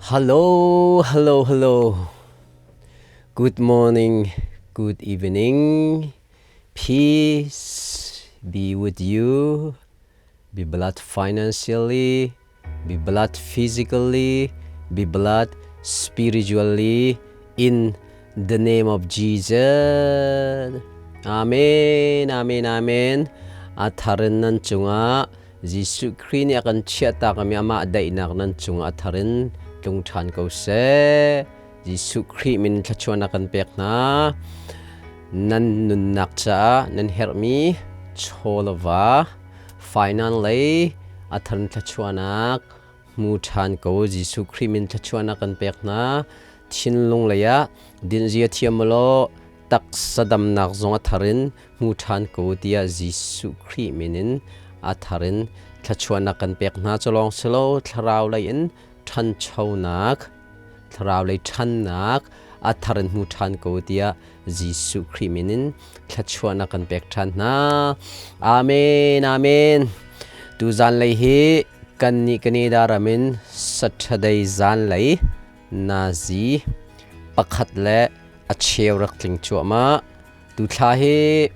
Hello, hello, hello. Good morning, good evening. Peace be with you. Be blessed financially, be blessed physically, be blessed spiritually in the name of Jesus. Amen, amen, amen. A tharin nan cungah Jesuh Khrih nih a kan chiahtak mi amah daihnak nan cungah a tharin tlung ṭhan ko seh. Jesuh Khrih min thluachuahnak kan pek hna. Nan nunnak caah nan herhmi chawlava finance lei a tharin thluachuahnak hmu ṭhan ko. Jesuh Khrih min thluachuahnak kan pek hna. Thinlung lei ah dinzia thiam law taksa damnak zong a thar in hmu ṭhan ko tiah Jesuh Khrih min in a thar in thluachuahnak kan pek hna. Cu lawng si lo, thlarau lei in ṭhanchonak, thlarau lei ṭhannak a thar in hmu ṭhan ko tiah Jesuh Khrih min in thluachuahnak kan pek ṭhan hna. Amen, amen. Tuzan lei hi kannih Canada ram in Saturday zanlei nazi pakhat le a cheu rak tling cuahmah. Tu thla hi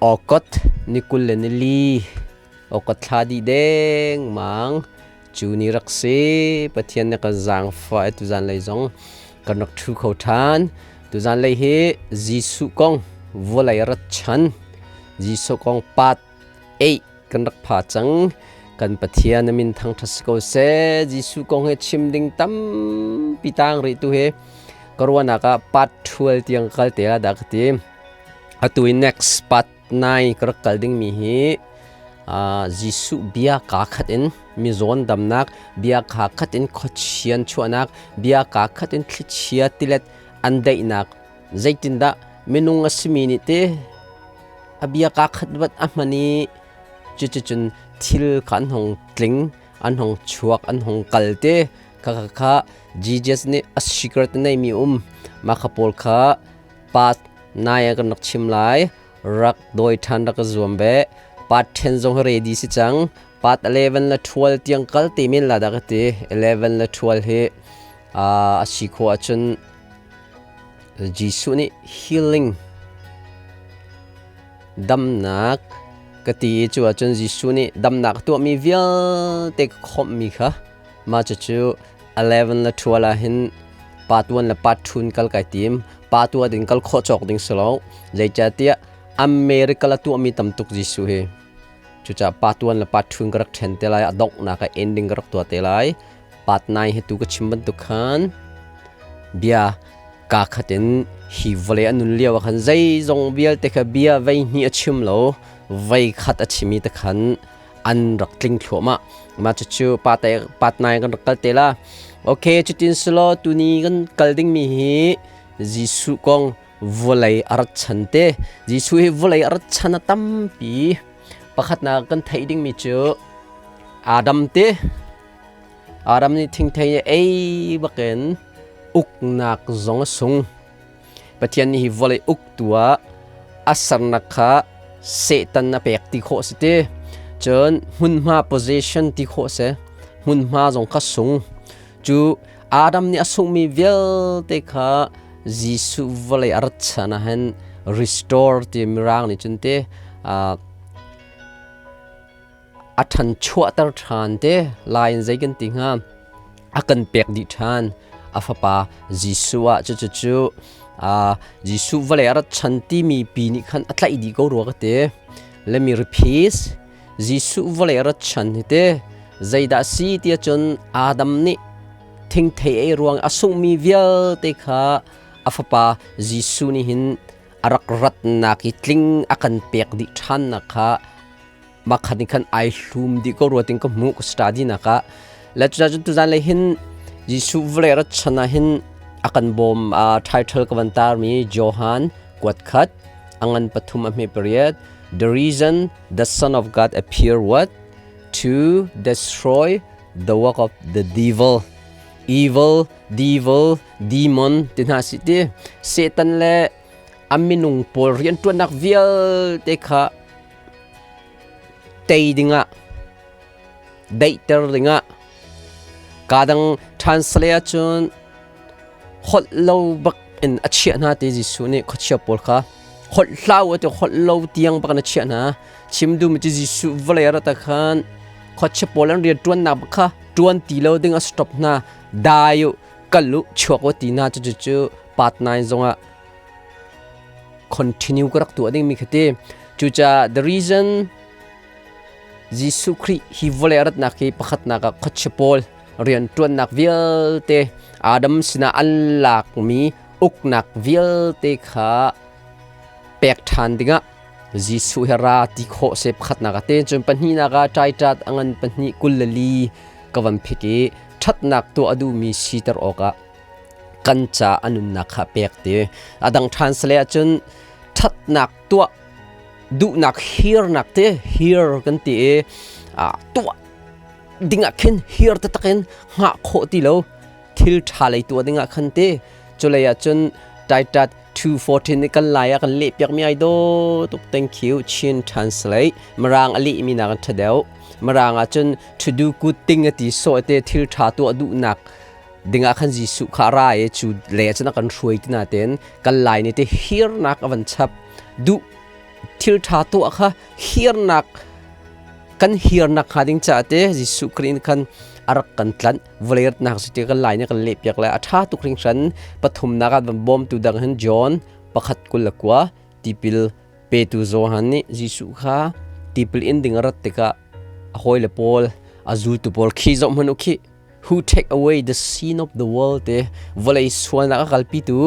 August ni 24 August thla dih dengmang cu ni rak si. Pathian nih kan zaangfah i tuzan lei zong kan rak ṭhu kho ṭhan. Tuzan lei hi Jesuh kong vawlei rat chan Jesuh kong part 8 kan rak pha cang. Kan Pathian a min thangṭhat si ko seh. Jesuh kong hi chim ding tampi tang rih tu hi ka ruahnak ah part 12 tiang kal te la dah ka ti. Atu i next part 9 ka rak kal dingmi hi Jesuh bia kaa khat in mizawn damnak, bia kaa khat in khuachian chuahnak, bia kaa khat in thlichia tilet an daihnak zeitindah minung a simi nih te a bia kaa khat vat a hman i cuticun thil kha an hong tling, an hong chuak, an hong kal te kha kha kha Jesus nih a secret neimi um mah kha pawl kha part nai ah kan rak chim lai. Rak dawi ṭhan rak ka zuam ve. Part 10 zong hi ready si cang. Part 11 le 12 tiang kal te men la dah ka ti. 11 le 12 hi a si khawh ahcun Jesuh nih healing damnak ka ti i cu ahcun Jesuh nih damnak a tuahmi vialte ka khawmhmi kha mah cucu 11 le 12 ah hin part 1 le part 2 in kal kai tim. Part 1 in kal khawh cawk ding si lo. Zeicahtiah America la tuahmi tam tuk Jesuh hi. Cucaah part 1 le part 2 in ka rak ṭhen te lai. A donghnak ah ending ka rak tuah te lai. Part 9 hi tu ka chim bantuk khan bia kaa khat in hi vawlei a nun lio ah khan zeizong vialte kha bia vei hnih a chim lo, vei khat a chim i te khan an rak tling thluahmah. Mah cucu part 9 kan rak kal te la. Okay, cutin silo tuni kan kal dingmi hi Jesuh kong vawlei a rat chan te. Jesuh hi vawlei a rat chan a tampi. Pakhatnak kan theih dingmi cu Adam te Adam nih thingthei ei bakin uknak zong a sung. Pathian nih hi vawlei uktu ah a sernak kha Satan a pek ti khawh si ti. Cun hmunhma position ti khawh si. Hmunhma zong kha sung. Cu Adam nih a sunghmi vialte kha Jesuh vawlei a rat chan ah hin restore ti mirang nih cun ti a ṭhanchuahter ṭhan te lai in zei kan ti hnga a kan pek dih ṭhan a fapa Jesuh ah cucu Jesuh vawlei a rat chan timi pi nih khan a tlaih dih ko rua ka ti. Let me repeat. Jesuh vawlei a rat chan hi te zeidah si tiah cun Adam nih thingthei ei ruang a sunghmi vialte kha a fapa Jesuh nih hin a rak ratnak i tling a kan pek dih ṭhannak kha makhat nih khan ai hlum dih ko rua ting ka hmuh ka study nak ah le cucun tuzan lei hin Jesuh vawlei rat chan ah hin a kan bawm title ka van tar mi Johan kuat khat angan pathum a hme pariat. The reason the Son of God appear what to destroy the work of the devil. Evil, devil, demon ti hna si ti Satan le a minung pawl rianṭuannak vialte kha tei dingah, daihter dingah. Ka dang translate ahcun holh lo bak in a chiah hna ti Jesuh nih khuachia pawl kha holh hlah u ti holh lo tiang bak in a chiah hna. Chim duhmi cu Jesuh vawlei a rat ah khan khuachia pawl an rian ṭuannak bak kha ṭuan ti lo ding a stop hna. Dai u, kal u, chuak u ti hna. Cucu part 9 zongah continue ka rak tuah dingmi kha ti. Cucaah the reason Jesuh Khrih hi vawlei a ratnak hi pakhatnak ah khuachia pawl rianṭuannak vialte Adam sinah an lakmi uknak vialte kha pek ṭhan dingah Jesuh hi ra ti khawh seh pakhatnak ah te. Cun pahnihnak ah ṭaiṭat a ngan 2:24 ka van phik i ṭhatnak tuah a duhmi siter awkah kan ca a nunnak kha pek ti. A dang ṭhan sale ahcun ṭhatnak tuah duhnak hirnak te hir kan ti i tuah dingah khin hir taktak in hngah khawh ti lo thil ṭha lei tuah dingah khan ti. Culei ah cun Titus 2:14 nih kan lai ah kan leh piakmi ai dawh tuk. Thank you, Chin Translate. Mirang a lehmi nak an ṭha deuh. Mirang ah cun to do good thing a ti sawh te. Thil ṭha tuah duhnak dingah khan Jesuh kha a ra i cu le cun a kan hruai ti nain kan lai nih te hirnak a van chap duh thil ṭha tuah kha hirnak kan hirnak hnga ding caah te Jesuh Khrih nih khan a rak kan tlanh vawlei ratnak cu ti kan lai nih kan lehpiak lai. A ṭha tuk hringhran. Pathumnak ah van bawmtu dang hin John 1:29 tipil petu Johan nih Jesuh kha tipil in ding a rat tikah a hawile pawl, a zultu pawl khi zoh hmanh u khih, who take away the sin of the world te, vawlei sualnak a kalpitu.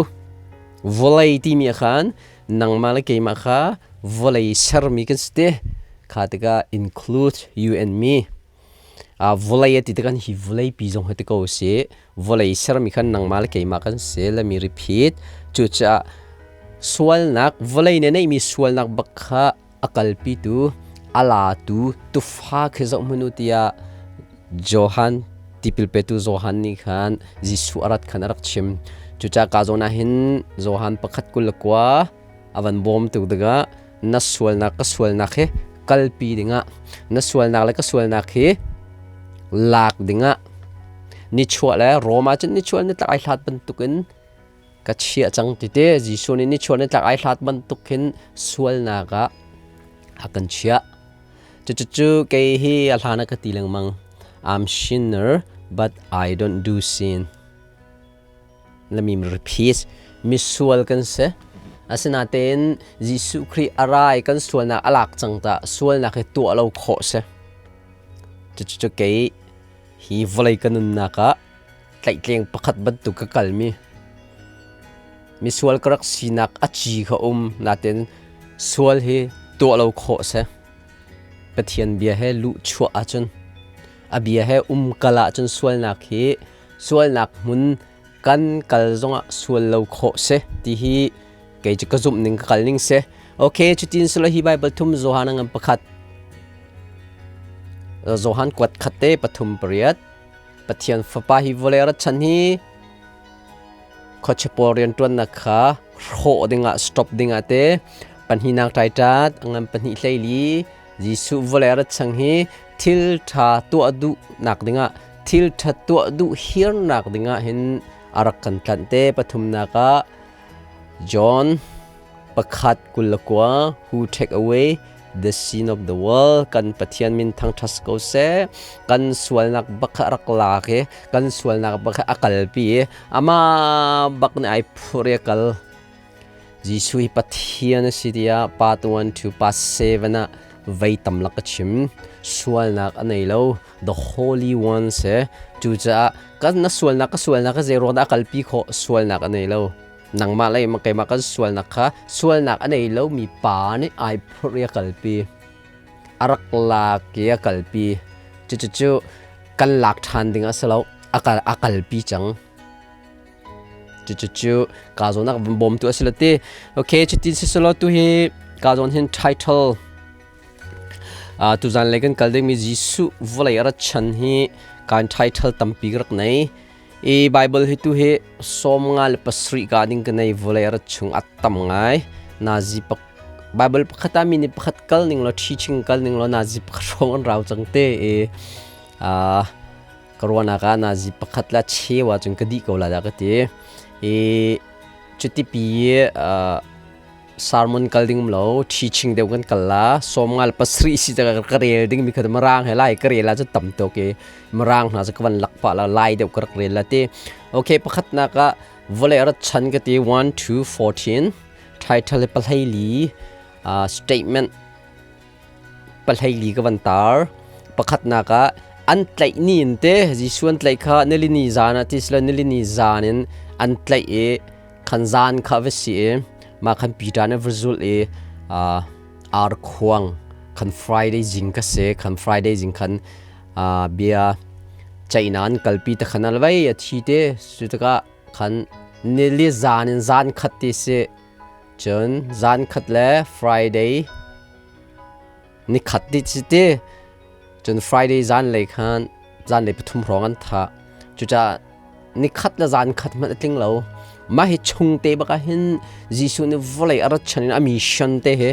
Vawlei timi ah khan nangmah le keimah kha vawlei sermi kan si te kha tikah include you and me. Vawlei a ti tikah hi vawlei pi zong hi ti ko si. Vawlei sermi khan nangmah le keimah kan si. Let me repeat. Cucaah sualnak, vawlei nih neihmi sualnak bak kha a kalpitu, a latu tufa khi zoh hmanh u tiah Johan, tipil petu Johan nih khan Jesuh a rat khan a rak chim. Cucaah ka zawn ah hin Johan 1:29 a van bawm tuk tikah na sualnak ka sualnak hi kalpi dingah, na sualnak le ka sualnak hi lak dingah nichuah le Rome ah cun nichuah nitlak ai hlat bantukin ka chiah cang ti te. Jesuh nih nichuah nitlak ai hlat bantuk khin sualnak ah a kan chiah. Cucu kei hi a hlan ah ka ti lengmang, I'm sinner but I don't do sin. Let me repeat. Misual kan si, asinain Jesuh Khrih a ra i kan sualnak a lak cang ta sualnak hi tuah lo khawh si. Cucu kei hi vawlei ka nunnak ah tlaihtleng pakhat bantuk ka kalmi misual ka rak sinak a ci kha um natin sual hi tuah lo khawh si. Pathian bia he luh chuah ahcun, a bia he um kal ahcun sualnak hi sualnak hmun kan kal zongah sual lo khawh si ti hi kei cu ka zumh ning, ka kal ning si. Okay, cutin silo hi Bible thum Johan ngan pakhat Johan kuat khat te 3:8 Pathian Fapa hi vawlei rat chan hi khuachia pawl rianṭuannak kha hrawh dingah, stop dingah te. Pahnihnak ṭaiṭat a ngan 2:24 Jesuh vawlei rat chang hi thil ṭha tuah duhnak dingah, thil ṭha tuah duh hirnak dingah hin a rak kan tlanh te. Pathumnak ah John 1:29 who take away the sin of the world. Kan Pathian min thangṭhat ko seh. Kan sualnak bak kha rak lak i kan sualnak bak kha a kalpi i amah bak nih ai phur i a kal. Jesuh hi Pathian a si tiah part 1 to part 7 ah vei tam lak ka chim. Sualnak a nei lo, the holy one si. Cucaah kan na sualnak ka sualnak ka zei ruang dah a kalpi khawh? Sualnak a nei lo. Nangmah le keimah kan sualnak kha sualnak a nei lomi pa nih ai phurh i a kalpi, a rak lak i a kalpi. Cucu kan lak ṭhan ding a si lo, a kalpi cang. Cucu ka zawn ah bawmtu a si lo ti. Okay, cutin si selaw tu hi ka zawn hin title tuzan lei kan kal dingmi Jesuh vawlei a rat chan hi kan title tampi ka rak nei i Bible hi tu hi 57 ka ding ka nei. Vawlei a rat chung a tam ngai. Nazi pak Bible pakhat ah mi nih pakhat kal ning law, teaching kal ning law, nazi pakhat hrawng an rau cang te i. Ka ruahnak ah nazi pakhat la cheu ahcun ka dih ko la dah ka ti. I cuti pi sermon kal ding um lo, teaching deuh kan kal la. Sawmnga le pasarih si ka ka rel ding mi kha Mirang he lai ka rel ah cun tam tuk i Mirang hna cu ka van lak pah la, lai deuh ka rak rel la ti. Okay, pakhatnak ah vawlei a rat chan ka ti 1 to 14 title le pahlei statement pahlei ka van tar. Pakhatnak ah an tlaih ni in te Jesuh an tlaih kha nilini zan ah ti sila nilini zan in an tlaih i khan zan kha va si i mah khan Peter nih va zulh i ar khuang khan Friday zing ka si khan Friday zing khan bia ceihnak an kalpi te khan al vai a thi te. Cu tikah khan nili zan in zan khat ti si cun zan khat le Friday ni khat ti si ti cun Friday zan lei khan zan lei pathum hrawng an thah. Cucaah ni khat le zan khat hmanh a tling lo. Mah hi chung te bak ah hin Jesuh nih vawlei a rat chan in a mission te hi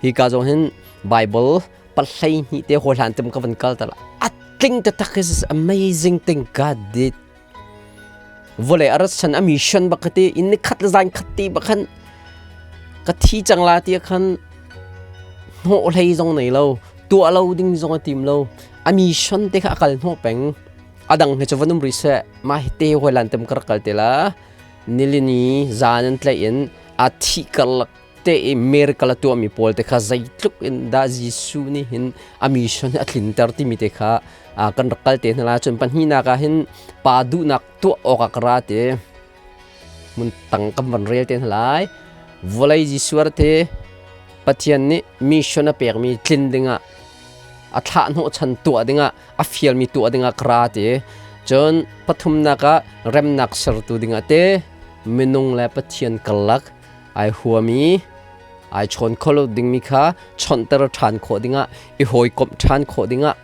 hi ka zong hin Bible 12 te hawi hlan tem ka van kal tal a tling taktak. Is amazing thing God did. Vawlei a rat chan a mission bak ka ti in ni khat le zan khat ti bak khan ka thi cang la ti khan hnawh hlei zong nei lo, tuah lo ding zong a tim lo. A mission te kha a kal hnawh peng. A dang he chu van um ri seh, mah hi te hoi lan tem kar kal te la. Nilini zan an tlaih in a thi karlak te i miracle a tuahmi pawl te kha zeitluk in dah Jesuh nih hin a mission a tlinter timi te kha kan rak kal te hna la. Cun pahnihnak ah hin pa duhnak tuah awk ah ka ra te mun tang kan van rel te hna lai. Vawlei Jesuh te Pathian nih mission a pekmi tlin dingah, a thlah hnawhchan tuah dingah, a fialmi tuah dingah ka ra te. Cun pathumnak ah remnak sertu dingah te, minung le Pathian karlak ai huami, ai chawn kho lo dingmi kha chawnhter ṭhan khawh dingah, i hawikomh ṭhan khawh dingah,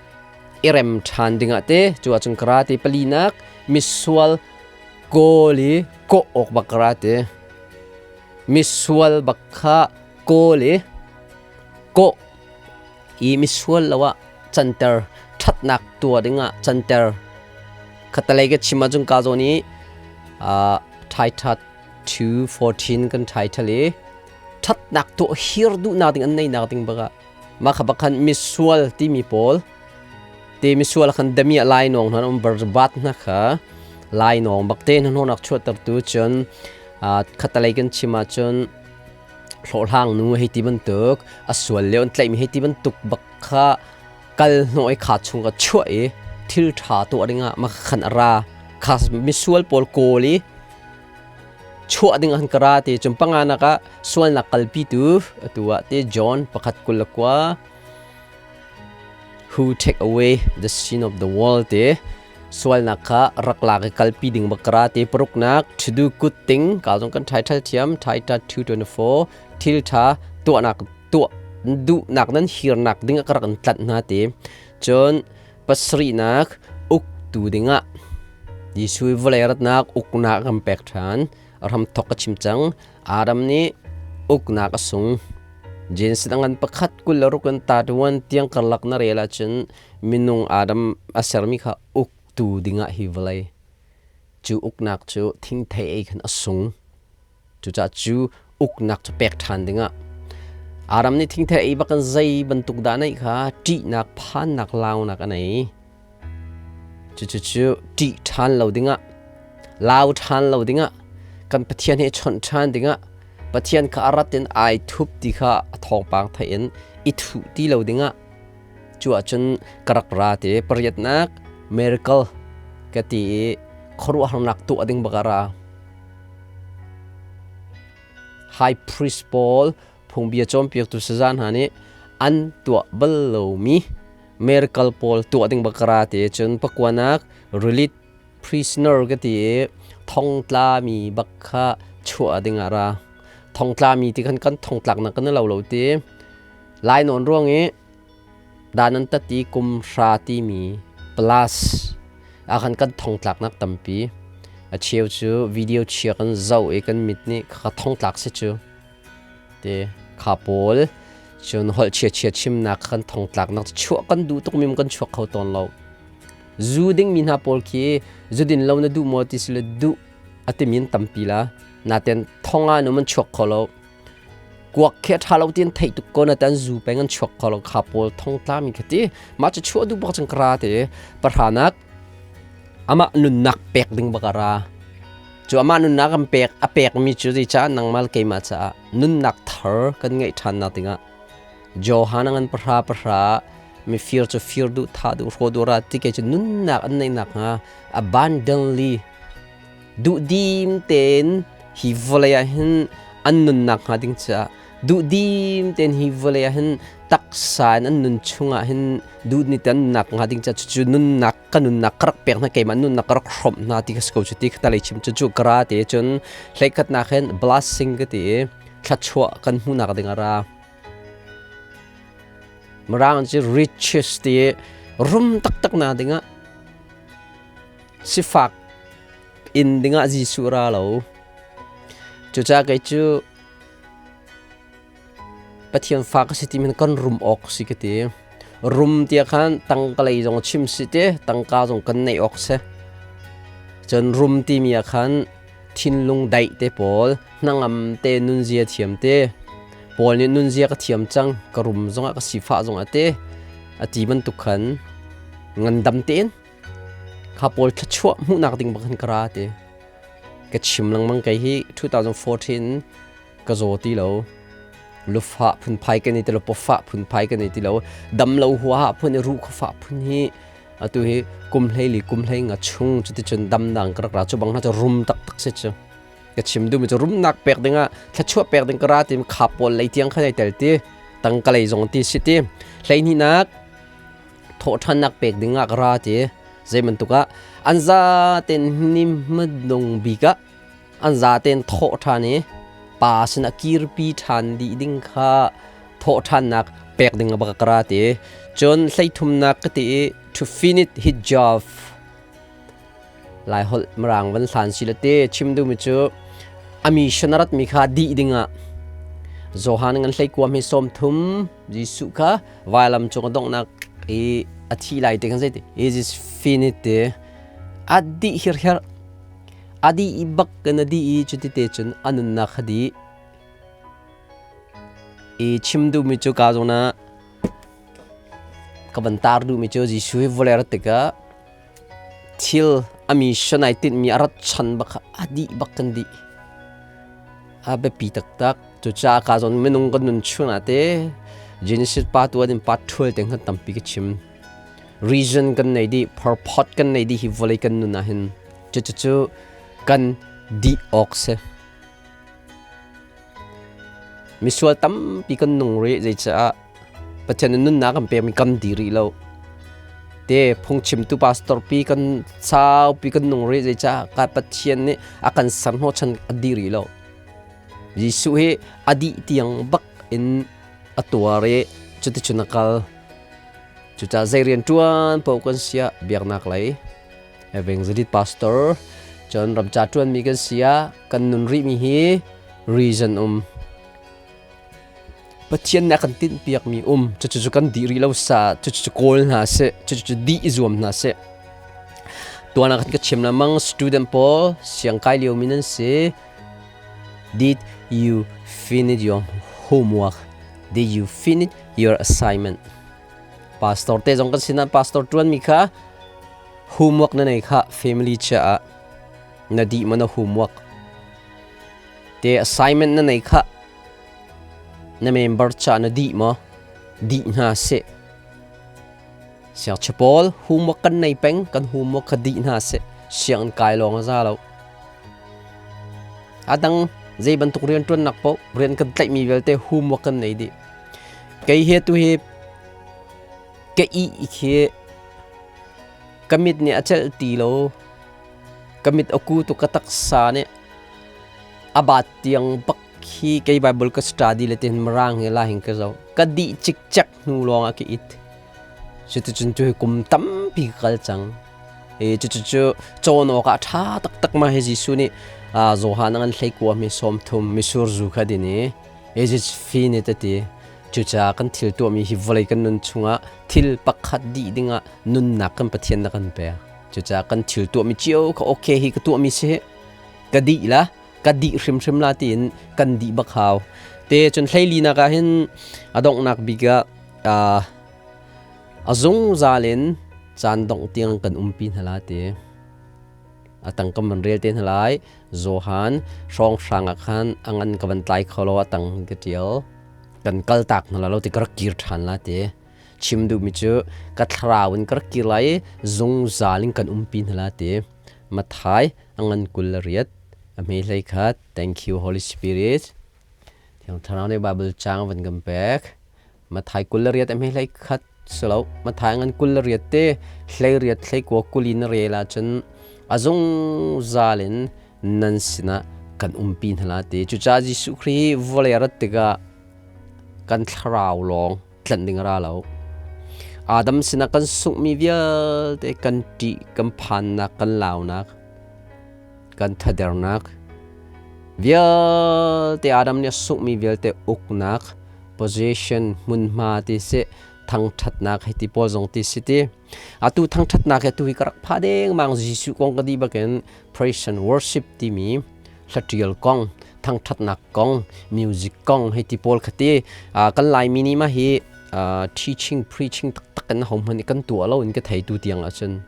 i rem ṭhan dingah te cu ahcun ka ra te. Palinak, misual kawl i kawh awk bak ka ra te. Misual bak kha kawl i kawh i misual lo ah canter, ṭhatnak tuah dingah canter. Khatalei ka chim ahcun ka zawn i Titus 2:14 kan title i ṭhatnak tuah hir duhnak ding an neinak ding bak ah mah kha bak khan misual timi pawl te misual khan damiah lai nawng hna um barbat hna kha lai nawng bak te hna chuahtertu. Cun khatalei kan chim ahcun hlawhhlang nu hei ti bantuk, a sual lio an tlaihmi hei ti bantuk bak kha kal hnawh i kha chung ka chuah i thil ṭha tuah dingah mah khan a ra kha misual pawl kawl i chuah ding an ka ra ti. Cun panganak ah sualnak kalpitu atu ah te John 1:29, who take away the sin of the world te, sualnak kha rak lak i kalpi ding bak ra te. Paruknak, to do good thing ka zong kan title thiam, Titus 2:24, thil ṭha tuahnak tuah duhnak nan hirnak ding ah ka rak in tlanh hna te. Cun pasarihnak, uktu dingah Jesuh vawlei ratnak uknak kan pek ṭhan. Ram thok ka chim cang, Adam nih uknak a sung. Genesis angan 1:26 in 31 tiang karlak na rel ahcun minung Adam a sermi kha uktu dingah hi vawlei cu uknak cu thingthei ei khan a sung. Cucaah cu uknak cu pek ṭhan dingah Adam nih thingthei ei bak in zei bantuk dah neih kha ṭihnak, phannak, launak a nei. Cucu ṭih ṭhan lo dingah, lau ṭhan lo dingah, kan Pathian he chawnh ṭhan dingah, Pathian kha a rat in ai thup ti kha a thawngpang theih in i thuh ti lo dingah cu ahcun ka rak ra ti. Pariatnak, miracle ka ti i khuaruahharnak tuah ding bak a ra. High priest pawl, phungbia cawnpiaktu saza hna nih an tuah bal lomi miracle pawl tuah ding bak ka ra ti. Cun pakuanak, release prisoner ka ti i thongtlami bak kha chuah ding ah ra. Thongtlami ti khan kan thongtlaknak kan lo lo ti lai nawn ruang i dan an tat i kum hra timi plus ah khan kan thongtlaknak tampi. A cheu cu video chia kan zoh i kan mit nih kha thongtlak si cu te kha pawl. Cun holh chia chia chimnak kan thongtlaknak chuah kan duh tuk mi kan chuak kho tawn lo. Zu ding mi hna pawl khi zu din lo na duh maw ti si le duh a timi an tampi la. Naten thong ah an um an chuak kho lo. Kuak khi a ṭha lo ti an theih tuk ko na tan zu peng an chuak kho lo kha pawl thong tla mi kha ti. Mah cu chuah duh bak cang ka ra te. Pahranak amah nunnak pek ding bak a ra. Cu amah nunnak an pek a pekmi cu zeicah nangmah le keimah caah nunnak thar kan ngeih ṭhannak dingah Johan ngan pahra pahra mifir cu fir duh thah duh hraw duh ra ti ke cu nunnak an neih nakhnga abundantly duhdim tein hi vawlei ah hin an nunnak hnga ding caah duhdim tein hi vawlei ah hin taksa in an nun chungah hin duh ni tan nunnak hnga ding caah cucu nunnak ka nunnak ka rak pek hna keimah nunnak ka rak hrawmh hna ti ka si ko cu ti ka lei chim cu cu kara te cun hleikhatnak hin blessing ka ti i thluachuah kan hmuhnak ding a ra Mirang cu riches ti rum taktak na dingah sifak inn dingah Jesuh ra lo. Cucaah kei cu Pathian fa ka si ti men kan rum awk si ka ti. Rum tia khan tangka lei zong chim si te, tangka zong kan neih awk si. Cun rum timi ah khan thinlung daih te pawl, hnangam te nunzia thiam te, Paul nih nunzia ka thiam cang, ka rum zongah ka sifah zongah te, a ti bantuk khan ngandam tein kha pawl thluachuah hmuhnak ding bak khan ka ra ti. Ka chim lengmang kei hi 2014 ka zaw ti lo. Lufah phunphai kan i ti lo, pawfah phunphai kan i ti lo, dam lo huaha phun i ruh khuafah phun hi atu hi kum hleili kum hlei nga chung cuticun damdang ka rak ra cu bang hna cu rum taktak si cu ka chim duhmi cu rumnak pek dingah thluachuah pek ding ka ra ti kha pawl lei tiang khan ai tel ti tangka lei zong ti si ti hleihnihnak thawhṭhannak pek dingah ka ra ti zei bantuk ah an za ten ni hmadung bik ah an za ten thawh ṭhan i pa sinah kirpi ṭhan dih ding kha thawhṭhannak pek ding a bak ka ra ti. Cun hleithumnak ka ti i to finish his job Laiholh Mirang van hlan si le te chim duhmi cu a mission a ratmi kha dih dingah Johan ngan hleikuam hi 30 Jesuh kha vailam cung a donghnak i a thi lai te khan zei ti it is finished te a dih hirher A dih i bak in a dih i cuti te cun a nunnak kha dih. I chim duhmi cu ka zawn ah ka van tar duhmi cu Jesuh hi vawlei a rat tikah thil a mission ai tinhmi a rat chan bak kha a dih bak kan dih. A biapi taktak. Cucaah ka zawn minung kan nun chung ah te Genesis pa tu in pa ṭhual te khan tampi ka chim. Reason kan nei dih, purport kan nei dih hi vawlei kan nun ah hin. Cucu kan dih awk si. Misual tampi kan nung rih zeicaah Pathian in nunnak kan pekmi kan di rih lo. Te phungchimtu pastor pi kan saupi kan nung rih zeicaah ka Pathian nih a kan ser hnawhchan a di rih lo. Jesuh hi a dih tiang bak in a tuar i cuticun a kal. Cucaah zei rian ṭuan paoh kan siah biaknak lei Evangelist pastor cun ramca ṭuanmi kan si ah kan nun rihmi hi reason um. Pathian nih a kan tinhpiakmi um. Cucu cu kan dih rih lo sa cucu cu kawl hna sih cucu cu dih i zuam hna sih. Tuan ah khan ka chim lengmang student pawl siangkai liomi nan si. Did you finish your homework? Did you finish your assignment? Pastor te zong kan sinah pastor ṭuanmi kha homework na nei kha family caah na dih maw na homework te assignment na nei kha na member caah na dih maw dih hna seh siangchia pawl homework kan nei peng kan homework kha dih hna seh sianginn kai lawng a za lo a dang zei bantuk rian ṭuannak paoh rian kan tlaihmi vialte homework kan nei dih kei he tu hi Ka ih khi ka mit nih a celh ti lo. Ka mit a ku tuk ka taksa nih a bat tiang bak khi kei Bible ka study le tin mirang he la hin ka zoh. Ka dih cikcek hnu lawng ah ka it. Cuticun cu hi kum tampi ka kal cang. E cucu cawn awk ah ṭha taktak ma hi Jesuh nih Johan a ngan hlei kua mi 30 misur zu kha din i is it finite ti. Cucaah kan thil tuahmi hi vawlei kan nun chungah thil pakhat dih dingah nunnak kan Pathian na kan pek. Cucaah kan thil tuahmi cio kha okay hi ka tuahmi si ka dih la ka dih hrimhrim la tiin kan dih bak hau. Te cun hleilinak ah hin a donghnak bik ah a zungzal in caan dongh tiang kan umpi hna la ti. A tang kan van rel te hna lai. Johan hrawnghrang ah khan a ngan ka van tlai kho lo a tang ka ṭial. Kan kal tak hna la lo ti ka rak kir ṭhan la ti. Chim duhmi cu ka thlarau in ka rak kir lai i zungzal in kan umpi hna la ti. Mathai a ngan 28 a hme hlei khat. Thank you Holy Spirit. Thiang Thlarau nih Bible caang van kan pek. Mathai 28 a hme hlei khat silo Mathai ngan 28 te hlei riat hlei kua kulin rel ahcun a zungzal in nan sinah kan umpi hna la ti. Cucaah Jesuh Khrih vawlei a rat tikah kan thlarau lawng tlanh ding a ra lo. Adam sinah kan sunghmi vialte kan ṭih, kan phannak, kan launak, kan thadernak vialte Adam nih a sunghmi vialte uknak, possession, hmunhma ti si, thangṭhatnak hei ti pawl zong ti si ti. Atu thangṭhatnak hi atu hi ka rak pha dengmang Jesuh kong ka dih bakin praise and worship timi hlaṭial kong, thangṭhatnak kong, music kong hei ti pawl kha ti. Kan Laimi nih mah hi teaching, preaching taktak in hohmanh nih kan tuah lo in ka thei tu tiang ahcun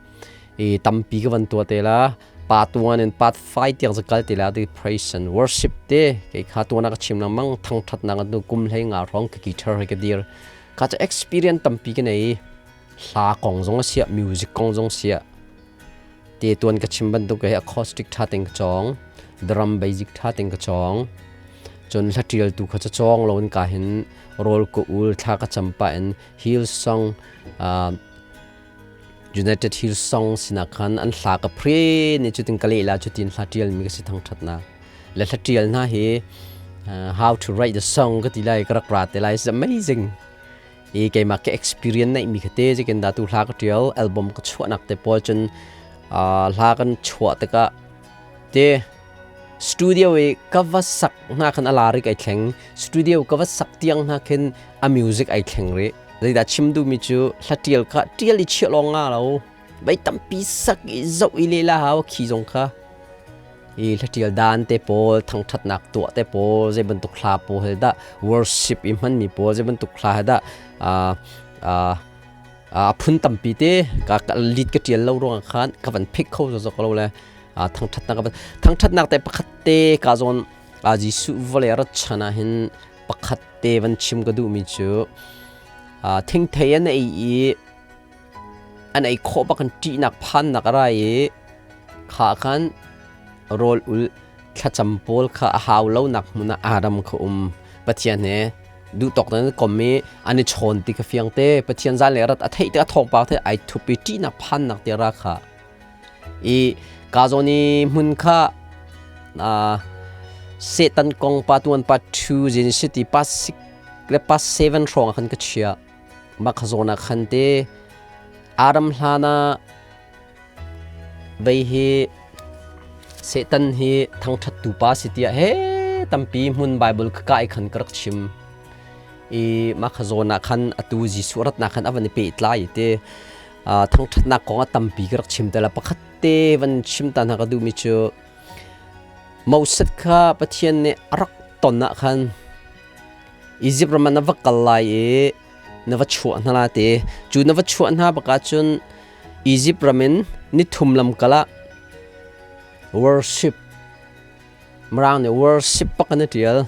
i tampi ka van tuah te la. Part 1 in part 5 tiang zakal te la ti praise and worship te kei kha tuana ka chim lengmang thangṭhatnak atu kum hlei nga hrawng ka guitar he ka dir ka cu experience tampi ka nei hla kong zong a siah music kong zong siah te tuan ka chim bantuk he acoustic tha ting ka chong drum basic tha ting ka chong cun hla tial tu kha cha chong lo in ka hin rol ko ul thla ka champa in hill song United Hillsong sinah khan an hla ka pre ni cutin ka leh la cutin hla ṭial mi ka si thangṭhatnak le hla ṭial hna hi how to write the song ka ti lai ka rak ra te lai is amazing i keimah ka experience neih mi kha te zikin da tu hla ka ṭial album ka chuahnak te pawl cun hla kan chuah tikah te studio i ka va sak hna khan a larik ai thleng studio ka va sak tiang hna khin a music ai thleng rih Zeidah chim duhmi cu hla ṭial kha ṭial i chiah lawng nga lo. Vei tampi sak i zoh i lela hau khi zong kha. I hla ṭial dan te pawl, thangṭhatnak tuah te pawl, zei bantuk hla pawl he dah worship i hmanmi pawl, zei bantuk hla he dah a phun tampi te ka lead ka ṭial lo ruangah khan ka van pick kho zok lo le thangṭhatnak ka van thangṭhatnak te pakhat te ka zawn Jesuh vawlei rat chan ah hin pakhat te van chim ka duhmi cu thingthei an ei i an ei khawh bak in ṭihnak phannak a ra i kha khan rawl ul thlacam pawl kha a hau lonak hmun ah Adam kha um Pathian he duhtawk nan kom i an i chawn ti ka fiang te Pathian zan le rat a theih te a thawngpang the ai thup i ṭihnak phannak te ra kha I ka zawn i hmun kha Satan kong pa tuan pa 2 Genesis ti pa 6 le pa 7 hrawng ah khan ka chiah. Mah kha zawn ah khan te Adam hlan ah vei hi Satan hi thangṭhattu pa si tiah he tampi hmun Bible ka kai khan ka rak chim. I mah kha zawn ah khan atu Jesuh ratnak khan a van i pehtlai te thangṭhatnak kong a tampi ka rak chim te la pakhat te van chim ta hna ka duhmi cu Moses kha Pathian nih a rak ton ah khan Izipt ram ah na va kal lai i na va chuah hna la ti cu na va chuah hna bak ahcun Izipt ram in nithum lam kal ah worship Mirang nih worship bak an i ṭial.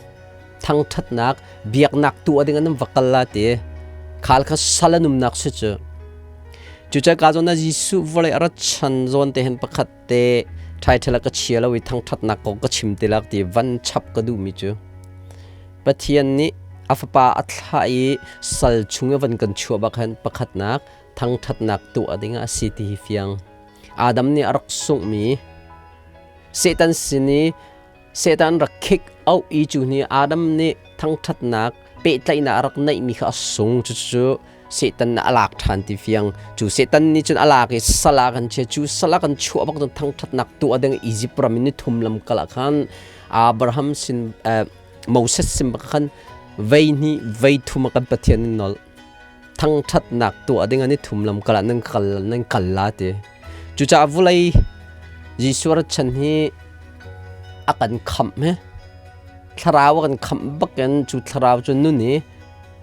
Thangṭhatnak, biaknak tuah ding an va kal la ti. Khal kha sal an umnak si cu. Cucaah ka zawn ah Jesuh vawlei a rat chan zawn te hin pakhat te ṭhaiṭhel ah ka chia lo i thangṭhatnak kong ka chim ti lak ti van chap ka duhmi cu. Pathian nih a fapa a thlah i sal chung i van kan chuah bak hin pakhatnak thangṭhatnak tuah ding ah a si ti hi fiang. Adam nih a rak sunghmi Satan sin i Satan rak khik auh i cu hni Adam nih thangṭhatnak pehtlaihnak a rak neihmi kha a sung cucu Satan nih a lak ṭhan ti fiang cu Satan nih cun a lak i sal ah kan chia cu sal ah kan chuah bak cun thangṭhatnak tuah ding Egypt ram in ni thum lam kal ah khan Abraham sin Moses sin bak khan Vei hnih vei thum a kan Pathian in nolh. Thangṭhatnak tuah ding an i thum lam kal ah nan kal nan kal la ti. Cucaah vulei Jesuh rat chan hi a kan khamh he. Thlarau a kan khamh bakin cu thlarau cu nun i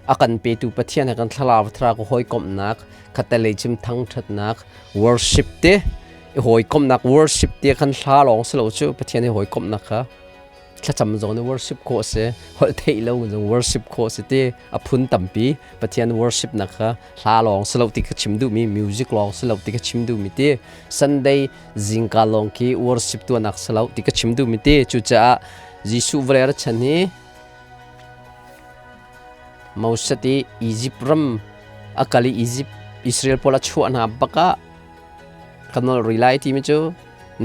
a kan petu Pathian he kan thlarau thlarau hawikomhnak khatalei chim thangṭhatnak worship te i hawikomhnak worship te khan hla lawng si lo cu Pathian he hawikomhnak kha thlacam zong nih worship khawh a si holh theih lo zong worship khawh a si ti a phun tampi Pathian worship nak kha hla lawng si lo ti ka chim duhmi music lawng si lo ti ka chim duhmi ti Sunday zingka lawng khi worship tuahnak si lo ti ka chim duhmi ti cucaah Jesuh vawlei ra chan hi Moses i Egypt ram a kal i Egypt Israel pawl a chuah hna bakah ka nolh rih lai timi cu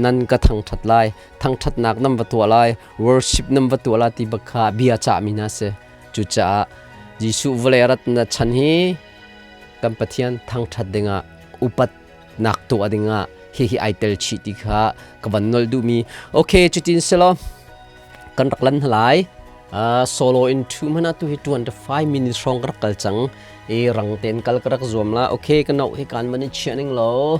nan ka thangṭhat lai thangṭhatnak nan va tuah lai worship nan va tuah lai ti bak kha bia cahmi hna si. Cucaah Jesuh vawlei rat na chan hi kan Pathian thangṭhat dingah upatnak tuah dingah hihi ai tel chih ti kha ka van nolh duhmi. Okay, cutin selaw kan rak lan lai. Solo in thu mana tu hi 25 minutes hrawng ka rak kal cang i rang ten kal ka rak zuam la. Okay, ka no hi kan van i chiah ning law.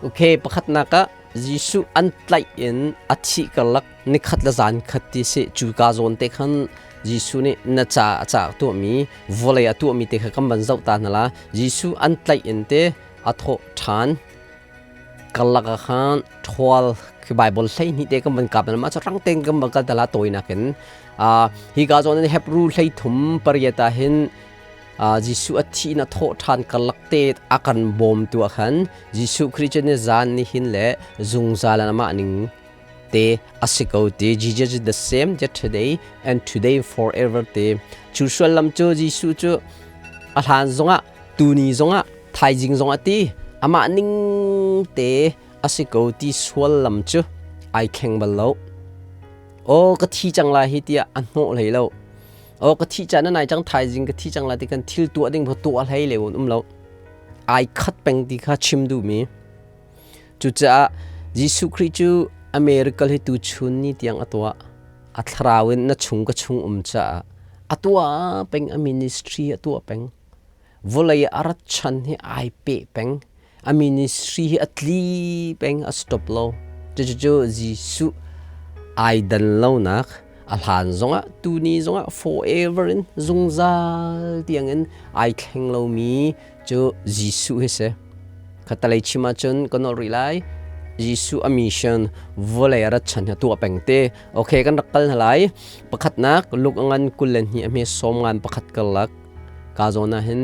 Okay, pakhatnak ah Jesuh an tlaih in a thih karlak nikhat le zan khat ti si cu ka zawn te khan Jesuh nih na ca a ca tuahmi vawlei a tuahmi te kha kan van zoh ta hna la. Jesuh an tlaih in te a thawh ṭhan karlak ah khan ṭhual khi Bible 12 te kan van kap na mah cu rang tein kan van kal tala tawinak in hi ka zawn in Hebrew 33 8 ah hin Jesuh a thih in a thawh ṭhan karlak te a kan bawmtu ah khan Jesuh Khrih cu ni zan nihin le zungzal in amah ning te a si ko ti. Jesus is the same yesterday and today forever ti. Cu sullam cu Jesuh cu a hlan zongah tuni zongah thaizing zongah ti amah ning te a si ko ti suallam cu ai thleng bal lo. Aw, ka thi cang lai hi tiah a hnawh hlei lo. Aw, ka thi caan a nai cang, thaizing ka thi cang lai ti kan thil tuah ding tuah hlei le um lo. Ai khat peng ti kha chim duhmi. Cucaah Jesuh Khrih cu a miracle hi tuchun ni tiang a tuah. A thlarau in na chung ka chung um caah a tuah peng, a ministry a tuah peng. Vawlei a rat chan hi ai peh peng. A ministry hi a tli peng, a stop lo. Cucu Jesuh ai dan lonak a hlan zongah tuni zongah forever in zungzal tiangin ai thleng lomi cu Jesuh hi si. Khatalei chim ahcun ka nolh rih lai. Jesuh a mission vawlei a rat chan hi tuah peng te. Okay, kan rak kal hna lai. Pakhatnak Luke ngan 22 a hme 51 karlak ka zawn ah hin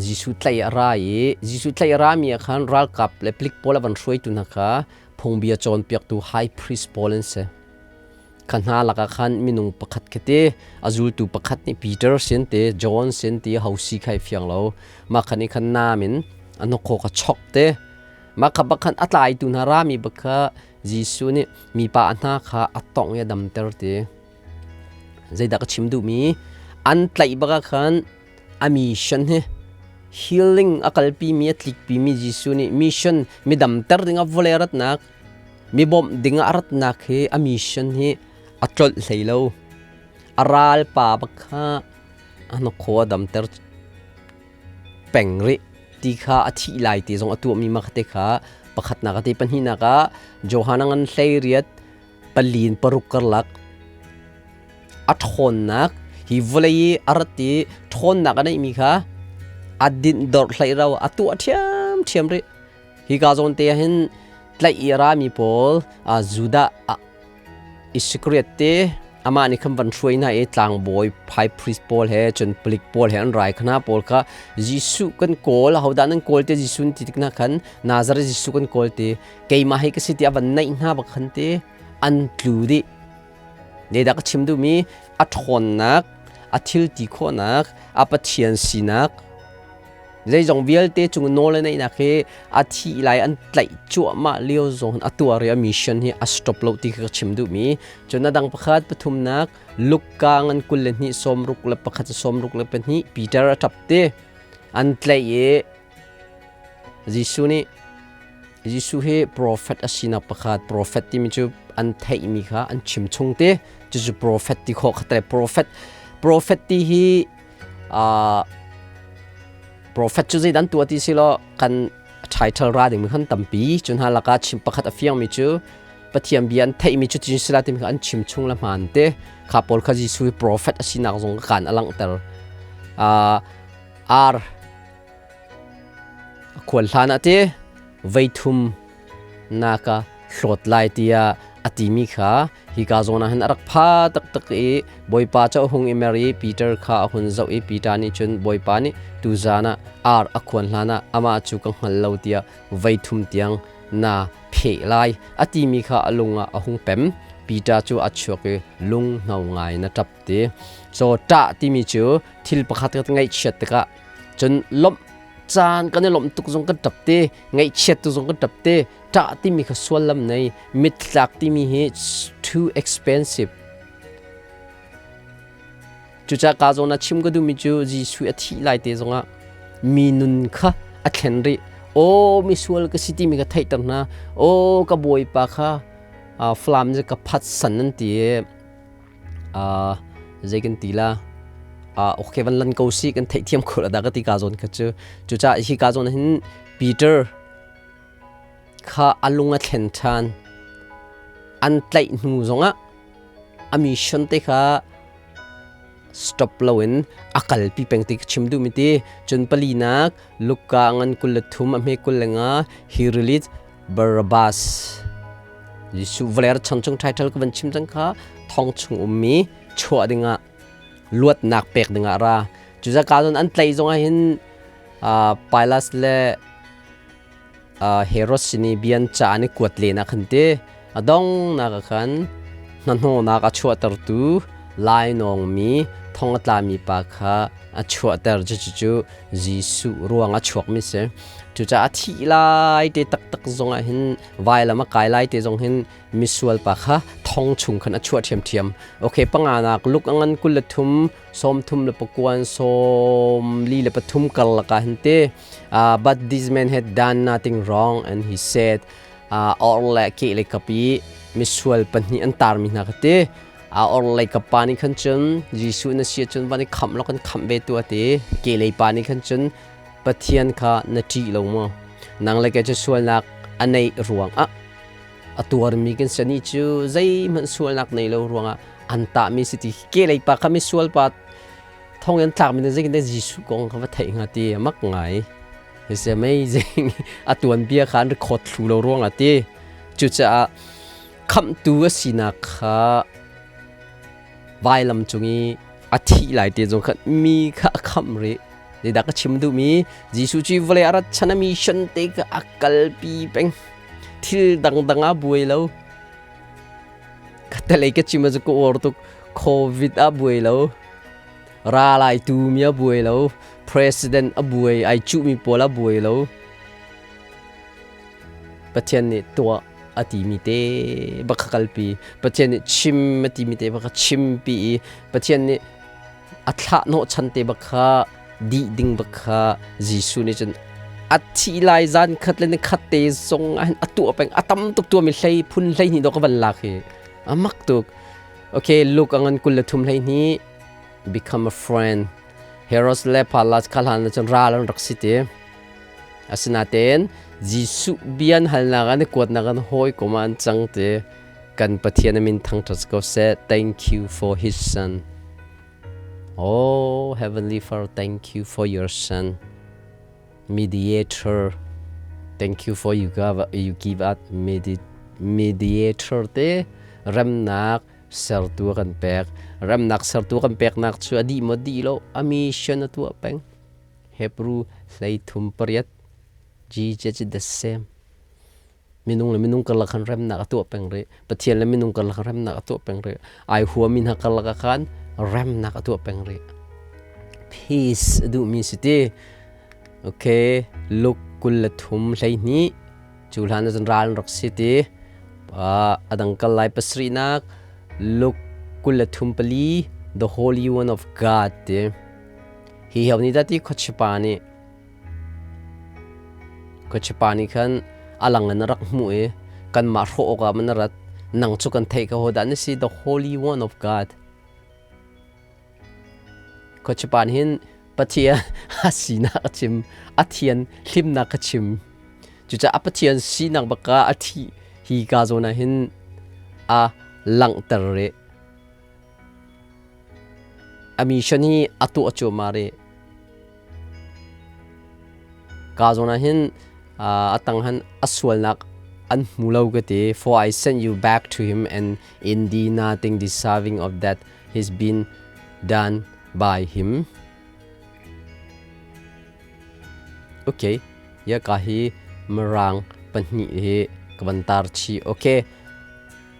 Jesuh tlaih a ra i Jesuh tlaih a rami ah khan ralkap le palik pawl a van hruaitu hna kha phungbia cawnpiaktu high priest pawl an si. Kha hna lakah khan minung pakhat khi te a zultu pakhat nih Peter sin te John sin ti ho si kha i fiang lo. Mah khan i khan nam in a hnokhaw kha chok te. Mah kha bak khan a tlaitu hna rami bak kha Jesuh nih mipa a hna kha a tongh i a damter ti. Zeidah ka chim duhmi an tlaih bak ah khan a mission hi healing a kalpimi a tlikpimi Jesuh nih mission mi damter ding ah vawlei a ratnak Mi bawmh ding ah a ratnak hi a mission hi a tlolh hlei lo. A ralpa bak kha a hnakhaw a damter peng rih ti kha a thih lai ti zong a tuahmi mah te kha pakhatnak a ti. Pahnihnak ah Johan a ngan 18 palin paruk karlak a ṭhawnnak hi vawlei i a rat i ṭhawnnak a neihmi kha a dinh dorh hlei ro a tuah ṭhiamṭhiam rih. Hika zawn te ah hin tlaih i a rami pawl Judah Iskariot te amah nih khan van hruai hna i tlangbawi high priest pawl he cun palik pawl he an rai khana pawl kha Jesuh kan kawl, ahodah nan kawl te Jesuh ti tik na khan Nazareth Jesuh kan kawl te keimah hi ka si ti a van naih hna bak khan te an tlu dih. Zeidah ka chim duhmi a ṭhawnnak, a thil ti khawhnak, a Pathian sinak zeizong vialte cung nawl a neihnak hi a thih lai an tlaih cuahmah lio zong a tuar i a mission hi a stop lo ti kha ka chim duhmi. Cun a dang pakhat pathumnak Luka ngan 22 61 62 Peter a ṭap te an tlaih i Jesuh nih Jesuh hi prophet a sinak pakhat prophet timi cu an theihmi kha an chim chung te cucu prophet ti khawh kha prophet. Prophet ti hi prophet cu zeidan tuah ti si law kan title ra ding mi khan tampi cun hna laka chim pakhat a fiang mi cu Pathian bia an theih mi cu cin sila timi kha an chim chung la hmaan te kha pawl kha Jesuh hi prophet a sinak zong kan a langhter. Ar khual hlan ah te veithum naka hlawt lai tiah a timi kha hika zawn ah hin a rak pha taktak i Bawipa cu a hung i mer i Peter kha a hun zoh i Peter nih cun Bawipa nih tuzan ah ar a khuan hlan ah amah cu ka hngal lo tiah veithum tiang na pheh lai a timi kha a lung ah a hung pem. Peter cu a chuak i lunghno ngai na ṭap ti. So ṭah timi cu thil pakhat ka ngaihchiat tikah cun lawmh caan kan i lawmh tuk zong kan ṭap te, ngaihchiat tu zong kan ṭap te. Ṭah timi kha suallam nei, mittlak timi hi too expensive. Cucaah ka zawn ah chim ka duhmi cu Jesuh a thih lai te zongah mi nun kha a thlen rih. Aw misual ka si timi ka theihter hna. Aw ka bawipa kha Falam cu ka phat san nan ti i zei kan ti la okay van lan ko si kan theihthiam khawh la dah ka ti ka zawn kha cu. Cucaah hi ka zawn hin Peter kha a lung a thlen ṭhan. An tlaih hnu zongah a mission te kha stop loin a kalpi peng ti ka chim duhmi ti. Cun palinak Luka ngan 23 a hme 25 he released Barabbas. Jesuh vawlei chan chung title ka van chim cang kha thong chung ummi chuah dingah luatnak pek dingah ra. Cucaah cun an tlaih zongah hin Pilas le Herod sin i bia an ca an i kuat len ah khan ti a donghnak ah khan hnahnawhnak a chuahtertu lainawngmi thong a tlami pa kha a chuahter. Cucu Jesuh ruang a chuakmi si. Cucaah a thih lai te taktak zong ah hin vailam a kai lai te zong hin misual pa kha thong chung khan a chuah ṭhiamṭhiam. Okay, panganak Luke a ngan 23 39 43 karlak ah hin ti. But this man had done nothing wrong and he said or le ke le kapi misual pahnih an tarmi hna kha ti. Or lei kapa nih khan cun Jesuh na si cun van i khamh law kan khamh ve tu ati. Ke lei pa nih khan cun Pathian kha na ṭih lo maw? Nang le kei cu sualnak a neih ruang ah a tuarmi kan si ni cu zeihmanh sualnak nei lo ruangah an tahmi si ti ke lei pa kha misual pa thong in tlakmi na zeitin Jesuh kong kha va theih hnga ti mak ngai is amazing. A tuan bia kha an record thlu lo ruangah ti. Cucaah khamhtu a sinak kha vailam cung i a thih lai te zong khan mi kha a khamh rih. Zeidah ka chim duhmi? Jesuh cu vawlei a rat chan a mission te kha a kalpi peng. Thil dangdang ah buai lo. Ka lei ka chim cu ka uar tuk. Covid ah buai lo, ral ai tu mi a buai lo, president a buai ai cuhmi pawl a buai lo. Pathian nih tuah a timi te bak kha kalpi. Pathian nih chim a timi te bak kha chimpi i Pathian nih a thlah hnawhchan te bak kha dih ding bak kha Jesuh nih cun a thih lai zan khat le ni khat te zong ah hin a tuah peng. A tam tuk tuahmi hlei phun 12 dawh ka van lak hi a mak tuk. Okay, Luke a ngan 23 12 become a friend. Herod le Pilat kha hlan cun ral an rak si ti. Asinain Jesuh bian halnak an i kuatnak an hawikom ah an cang ti. Kan Pathian a min thangṭhat ko seh. Thank you for his son. Oh, Heavenly Father, thank you for your son, mediator. Thank you for you give us mediator te remnak sertu kan pek. Remnak sertu kan peknak cu a dih maw dih lo, a mission a tuah peng. Hebrew 13:8. Jesus is the same. Minung le minung karlak khan remnak a tuah peng rih. Pathian le minung karlak khan remnak a tuah peng rih. Ai huami hna karlak ah khan remnak a tuah peng rih. Peace a duhmi si ti. Okay, Luke 23:12 cu hlan ah cun ral an rak si ti. A dang kal lai pasarihnak Luke 23:4 the Holy One of God ti. Hi heo nih dah ti khuachipa nih Khuachipa nih khan a lang in a rak hmuh i kanmah hrawh awkah man a rat. Nang cu kan theih ko hodah na si, the Holy One of God. Khuachipan hin Pathian a sinak a chim, a thian hlimnak a chim. Cucaah a Pathian sinak baka a thi hi ka zawn ah hin a langhter rih. A mission hi a tuah cuahmah rih. Ka zawn ah hin a tang han a sualnak an hmu lo ka ti. For I sent you back to him and indeed nothing deserving of that has been done by him. Okay, ya ka hi mirang pahnih hi ka van tar chi. Okay,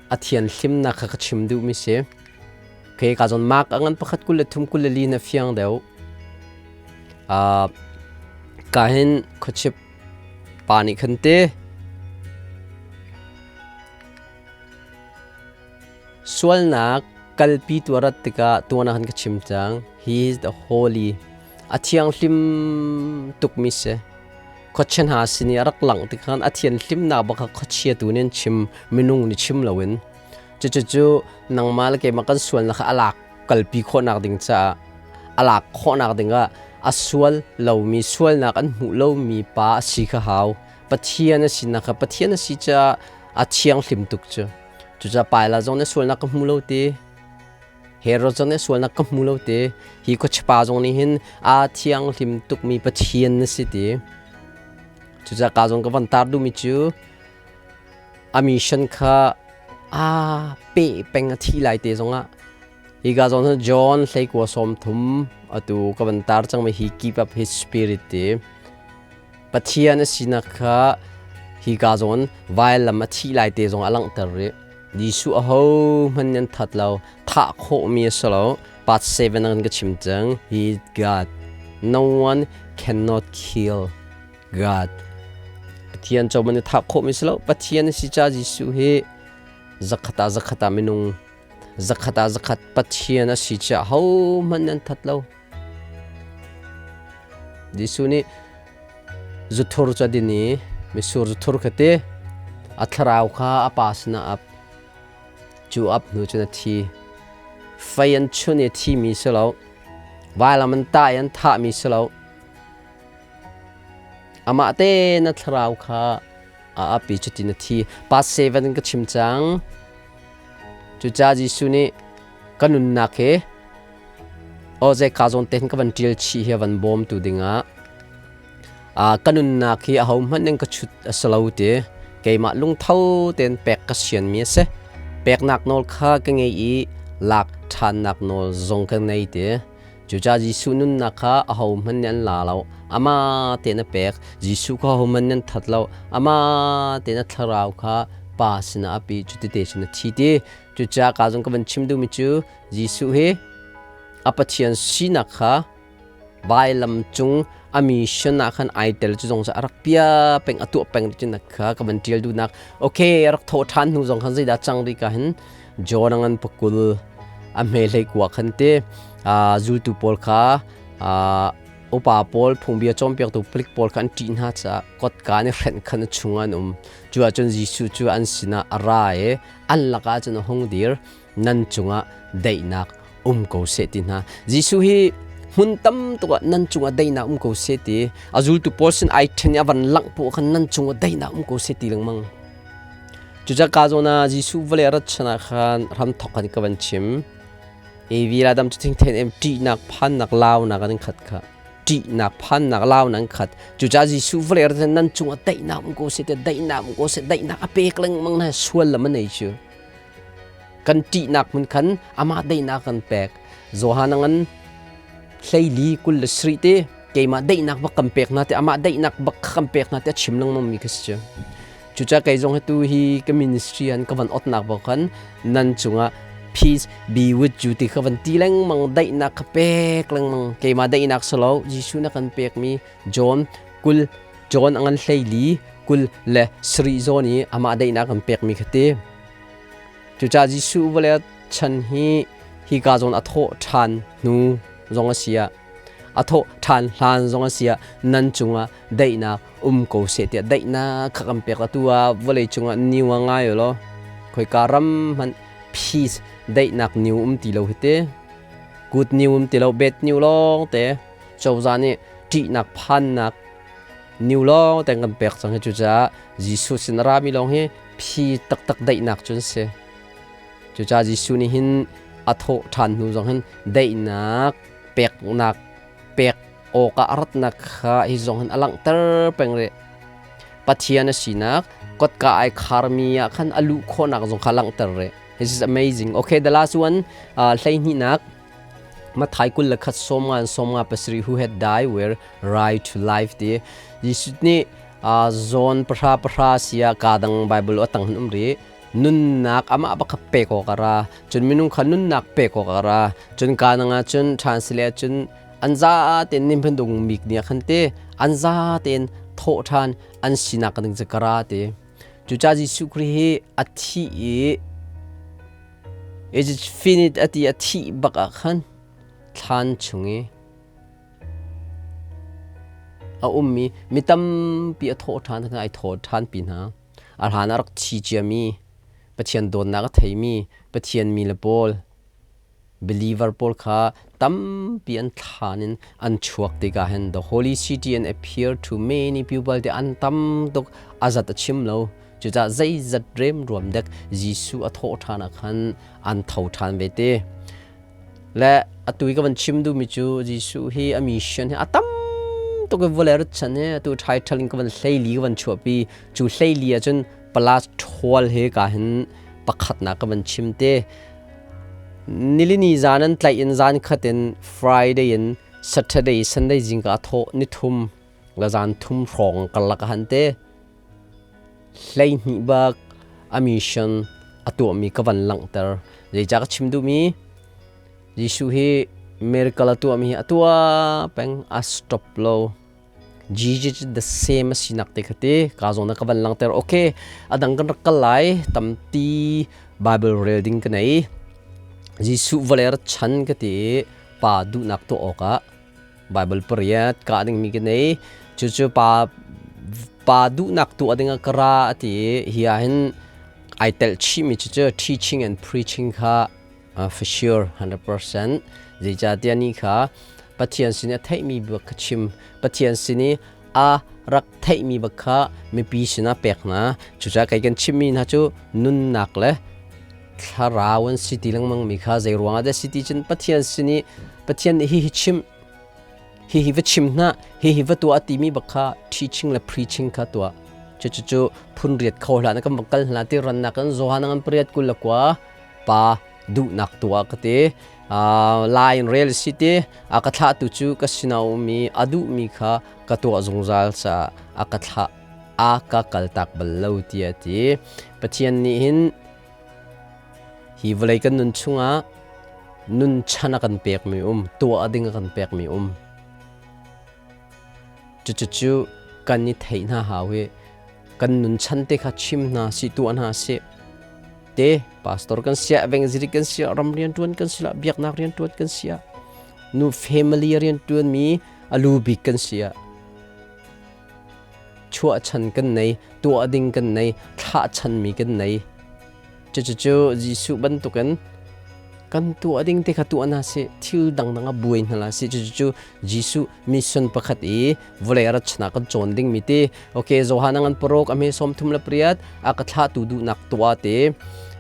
a thian hlimnak kha ka chim duh mi si. Okay, ka zon mark angan pakhat 23 24 na fiang deuh. Ka hin khuachip pa nih khan te Sualnak kalpi tu a rat tikah tuan ah khan ka chim cang. He is the holy. A thianghlim tukmi si. Khuachia hna sin i a rak langh tik khan a thianhlimnak bak kha khuachia tu nih an chim, minung nih chim loin. Cucu nangmah le keimah kan sualnak kha a lak kalpi khawhnak ding caah a lak khawhnak dingah a sual lomi sualnak an hmuh lomi pa a si kha hau. Pathian a sinak kha Pathian a si caah a thianghlim tuk cu. Cucaah Paila zong nih sualnak ka hmu lo ti. Herod zong nih sualnak ka hmu lo ti. Hi khuachipa zong nih hin aa thianghlim tukmi Pathian na si ti. Cucaah ka zong ka van tar duhmi cu a mission kha aa pe peng a thi lai te zongah hi ka zong John 21:30 atu ka van tar cangmi he keep up his spirit ti. Pathian a sinak kha hika zawn vailam a thih lai te zong a langhter rih. Jesuh ahohmanh nih an that lo. Thah khawhmi a si lo. Part 7 ah kan ka chim cang. He is God. No one cannot kill God. Pathian coman nih thah khawhmi si lo. Pathian a si ca Jesuh hi zakhat ah zakhat ah minung zakhat ah zakhat Pathian a si ca hohmanh nih an that lo. Jesuh nih zuthur cu a din i mitsur zuthur kha ti a thlarau kha a pa sinah a ap. Cu ap hnu cun a thi. Fei an chunh i a thimi si lo. Vailam an tah i an thahmi si lo. Amah tein a thlarau kha a ap i cutin a thi. Pa 7 in ka chim cang. Cucaah Jesuh nih ka nunnak hi Aw zeika zawn te hin ka van ṭial chih hi a van bawmtu dingah ka nunnak hi ahohmanh in ka chut a si lo ti keimah lungtho tein pek ka sianmi a si. Peknak nawl kha ka ngei i lak ṭhannak nawl zong ka ngei ti. Cucaah Jesuh nunnak kha ahohmanh nih an la lo. Amah tein a pek. Jesuh kha ahohmanh nih an that lo. Amah tein a thlarau kha Pa sinah a pi. Cuti cun a thi ti. Cucaah ka zong ka van chim duhmi cu Jesuh hi a Pathian sinak kha vailam cung a mission ah khan ai tel cu zong a rak pia peng a tuah peng ti nak kha ka van tial duhnak. Okay, a rak thawh ṭhan hnu zong khan zeidah cang ri ka hin John a ngan pakul a hme hlei kua khan te zultu pawl kha upa pawl phungbia cawnpiaktu palik pawl kha an ṭih hna caah kotka an i hrenh khan a chung an um. Cu ahcun Jesuh cu an sinah a ra i an lakah cun a hung dir. Nan cungah daihnak um ko seh ti hna. Jesuh hi hmun tam tuk ah nan cungah daihnak um ko seh ti a zultu pawl sin ai ṭhen i a van langh poh khan nan cungah daihnak um ko seh ti lengmang. Cucaah ka zawn ah Jesuh vawlei a rat chan ah khan ram thok khan ka van chim. Evi la dam cu thingthen em ṭihnak phannak launak an khat kha ṭihnak phannak launak an khat. Cucaah Jesuh vawlei a rat nan cungah daihnak um ko seh ti daihnak um ko seh daihnak a pek lengmang na sual lam a nei cu. Kan ṭihnak hmun khan amah daihnak kan pek. Johan a ngan 14 27 te keimah daihnak bak kan pek hna te amah daihnak bak kan pek hna te a chim lengmang mi kha si cu. Cucaah kei zong atu hi ka ministry an ka van otnak bak khan nan cungah peace be with you ti kha van ti lengmang daihnak kha pek lengmang keimah daihnak silo Jesuh na kan pekmi John 20 John a ngan 14 27 zawn i amah daihnak kan pekmi kha ti. Cucaah Jesuh vawlei chan hi hika zawn a thawh ṭhan hnu zong a si ah a thawh ṭhan hlan zong a si ah nan cungah daihnak um ko seh tiah daihnak kha kan pek. Atu ah vawlei cungah niu a ngai law khoika ram hmanh peace daihnak niu um ti lo hi te. Good new um ti lo, bad new lawng te. Cozah nih ṭihnak phannak new lawng te kan pek cang hi. Cucaah Jesuh sin a rami lawng hi phi taktak daihnak cu an si. Cucaah Jesuh nih hin a thawh ṭhan hnu zong hin daihnak peknak pek awkah a ratnak kha hi zong hin a langhter peng rih. Pathian a sinak kotka ai kharmi ah khan a luh khawhnak zong kha langhter rih. This is amazing. Okay, the last one, 12nak Matthai 21 57 who had died were right to life ti. Jesuh nih John 10:10 sia ka dang Bible atang hin um ri. Nunnak amah bak pe ko kara. Cun minung kha nunnak pe ko kara. Cun ka nanga cun translate cun an za ten nim phan dung mik nia khan te an za ten tho than an sinak ding kara te. Cucaah Jesuh Khrih hi a thi i it is finite a ti a thih bak ah khan thlan chung i a ummi mi tampi a thawh ṭhan kha ai thaw ṭhan pi hna. A hlan ah rak thi ciami Pathian dawtnak a theimi Pathian mi le pawl believer pawl kha tampi an thlan in an chuak tikah hin the holy city and appear to many people te an tam tuk a zat a chim lo. Cucaah zeizat remruam dek Jesuh a thawh ṭhan ah khan an tho ṭhan ve te. Le atu i ka van chim duhmi cu Jesuh hi a mission hi a tam tuk i vawlei rat chan hi atu title in ka van hleili ka van chuahpi. Cu hleili ahcun plus ṭhual he ka hin pakhatnak ka van chim te. Nilini zan an tlaih in zan khat in Friday in Saturday Sunday zingka thawh ni thum la zan thum hrawng karlak ah han te. 12 bak a mission a tuahmi ka van langhter. Zeicah ka chim duhmi? Jesuh hi miracle a tuahmi hi a tuah peng, a stop lo. Jesus the same a sinak te kha ti ka zawn ka van langhter. Okay, a dang kan rak kal lai. Tampi Bible rel ding ka nei. Jesuh vawlei rat chan ka ti i pa duhnak tuah awkah Bible pariat ka ding mi ka nei. Cucu pa pa duhnak tuah ding ah ka ra a ti i hi ah hin ai telh chihmi cucu teaching and preaching kha for sure 100%. Zeicahtiah ni kha Pathian sin i a theihmi bak kha chim, Pathian sin i a rak theihmi bak kha mipi sinah pek hna. Cucaah kei kan chimmi hna cu nunnak le thlarau an si ti lengmang mi kha zei ruangah dah si ti cun Pathian sin i Pathian nih hihi chim, hihi va chim hna, hihi va tuah timi bak kha teaching le preaching kha tuah. Cucu phun riat kho hlah na kan va kal hna ti rannak kan Johan ngan 8:29 pa duhnak tuah ka ti. Lai in rel si ti a ka thlahtu cu ka sinah um i a duhmi kha ka tuah zungzal caah a ka thlah a ka kaltak bal lo tiah a ti. Pathian nih hin hi vawlei kan nun chungah nun chan a kan pekmi um, tuah ding a kan pekmi um. Cucu kan i theih hna hau i kan nun chan te kha chim hna si, tuah hna si. Te pastor kan sia, evangelist kan sia, ram rianṭuan kan si la, biaknak rianṭuan kan sia, nu family rianṭuan mi alu bik kan sia. Chuahchan kan nei, tuah ding kan nei, thlahchanmi kan nei. Cucu Jesuh bantukin kan tuah ding te kha tuah hna sih, thil dangdang a buai hna la sih. Cucu Jesuh mission pakhat i vawlei a rat chanah kan cawn dingmi ti. Okay, Johan ngan paruk a hme 38 a ka thlahtu duhnak tuah te.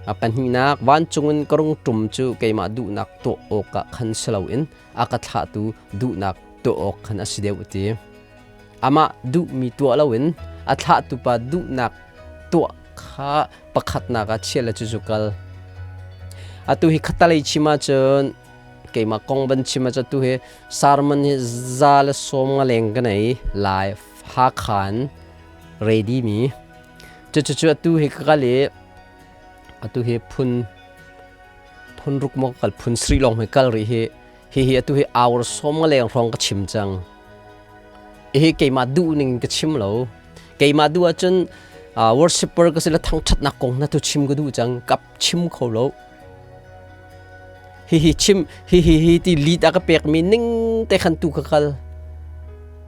A pahnihnak vancung in ka rung ṭum cu keimah duhnak tuah awkah khan si loin a ka thlahtu duhnak tuah awk khan a si deuh ti. Amah duhmi tuah loin a thlahtu pa duhnak tuah kha pakhatnak ah chia le cucu kal. Atu hi khatalei chim ahcun keimah kong van chim ahcun tu hi sermon hi za le sawm nga leng ka nei lai Hakha in ready mi. Cucu atu hi ka kal i atu hi phun phun ruk maw kal phun sri lawng hi kal rih hi. Hihi atu hi hour sawm nga leng hrawng ka chim cang. Hihi keimah duh ning ka chim lo. Keimah duh ahcun worshipper ka si le thangṭhatnak kong na tu chim ka duh cang. Kap chim kho lo. Hihi chim hihi hi ti lead a ka pekmi ning te khan tu ka kal.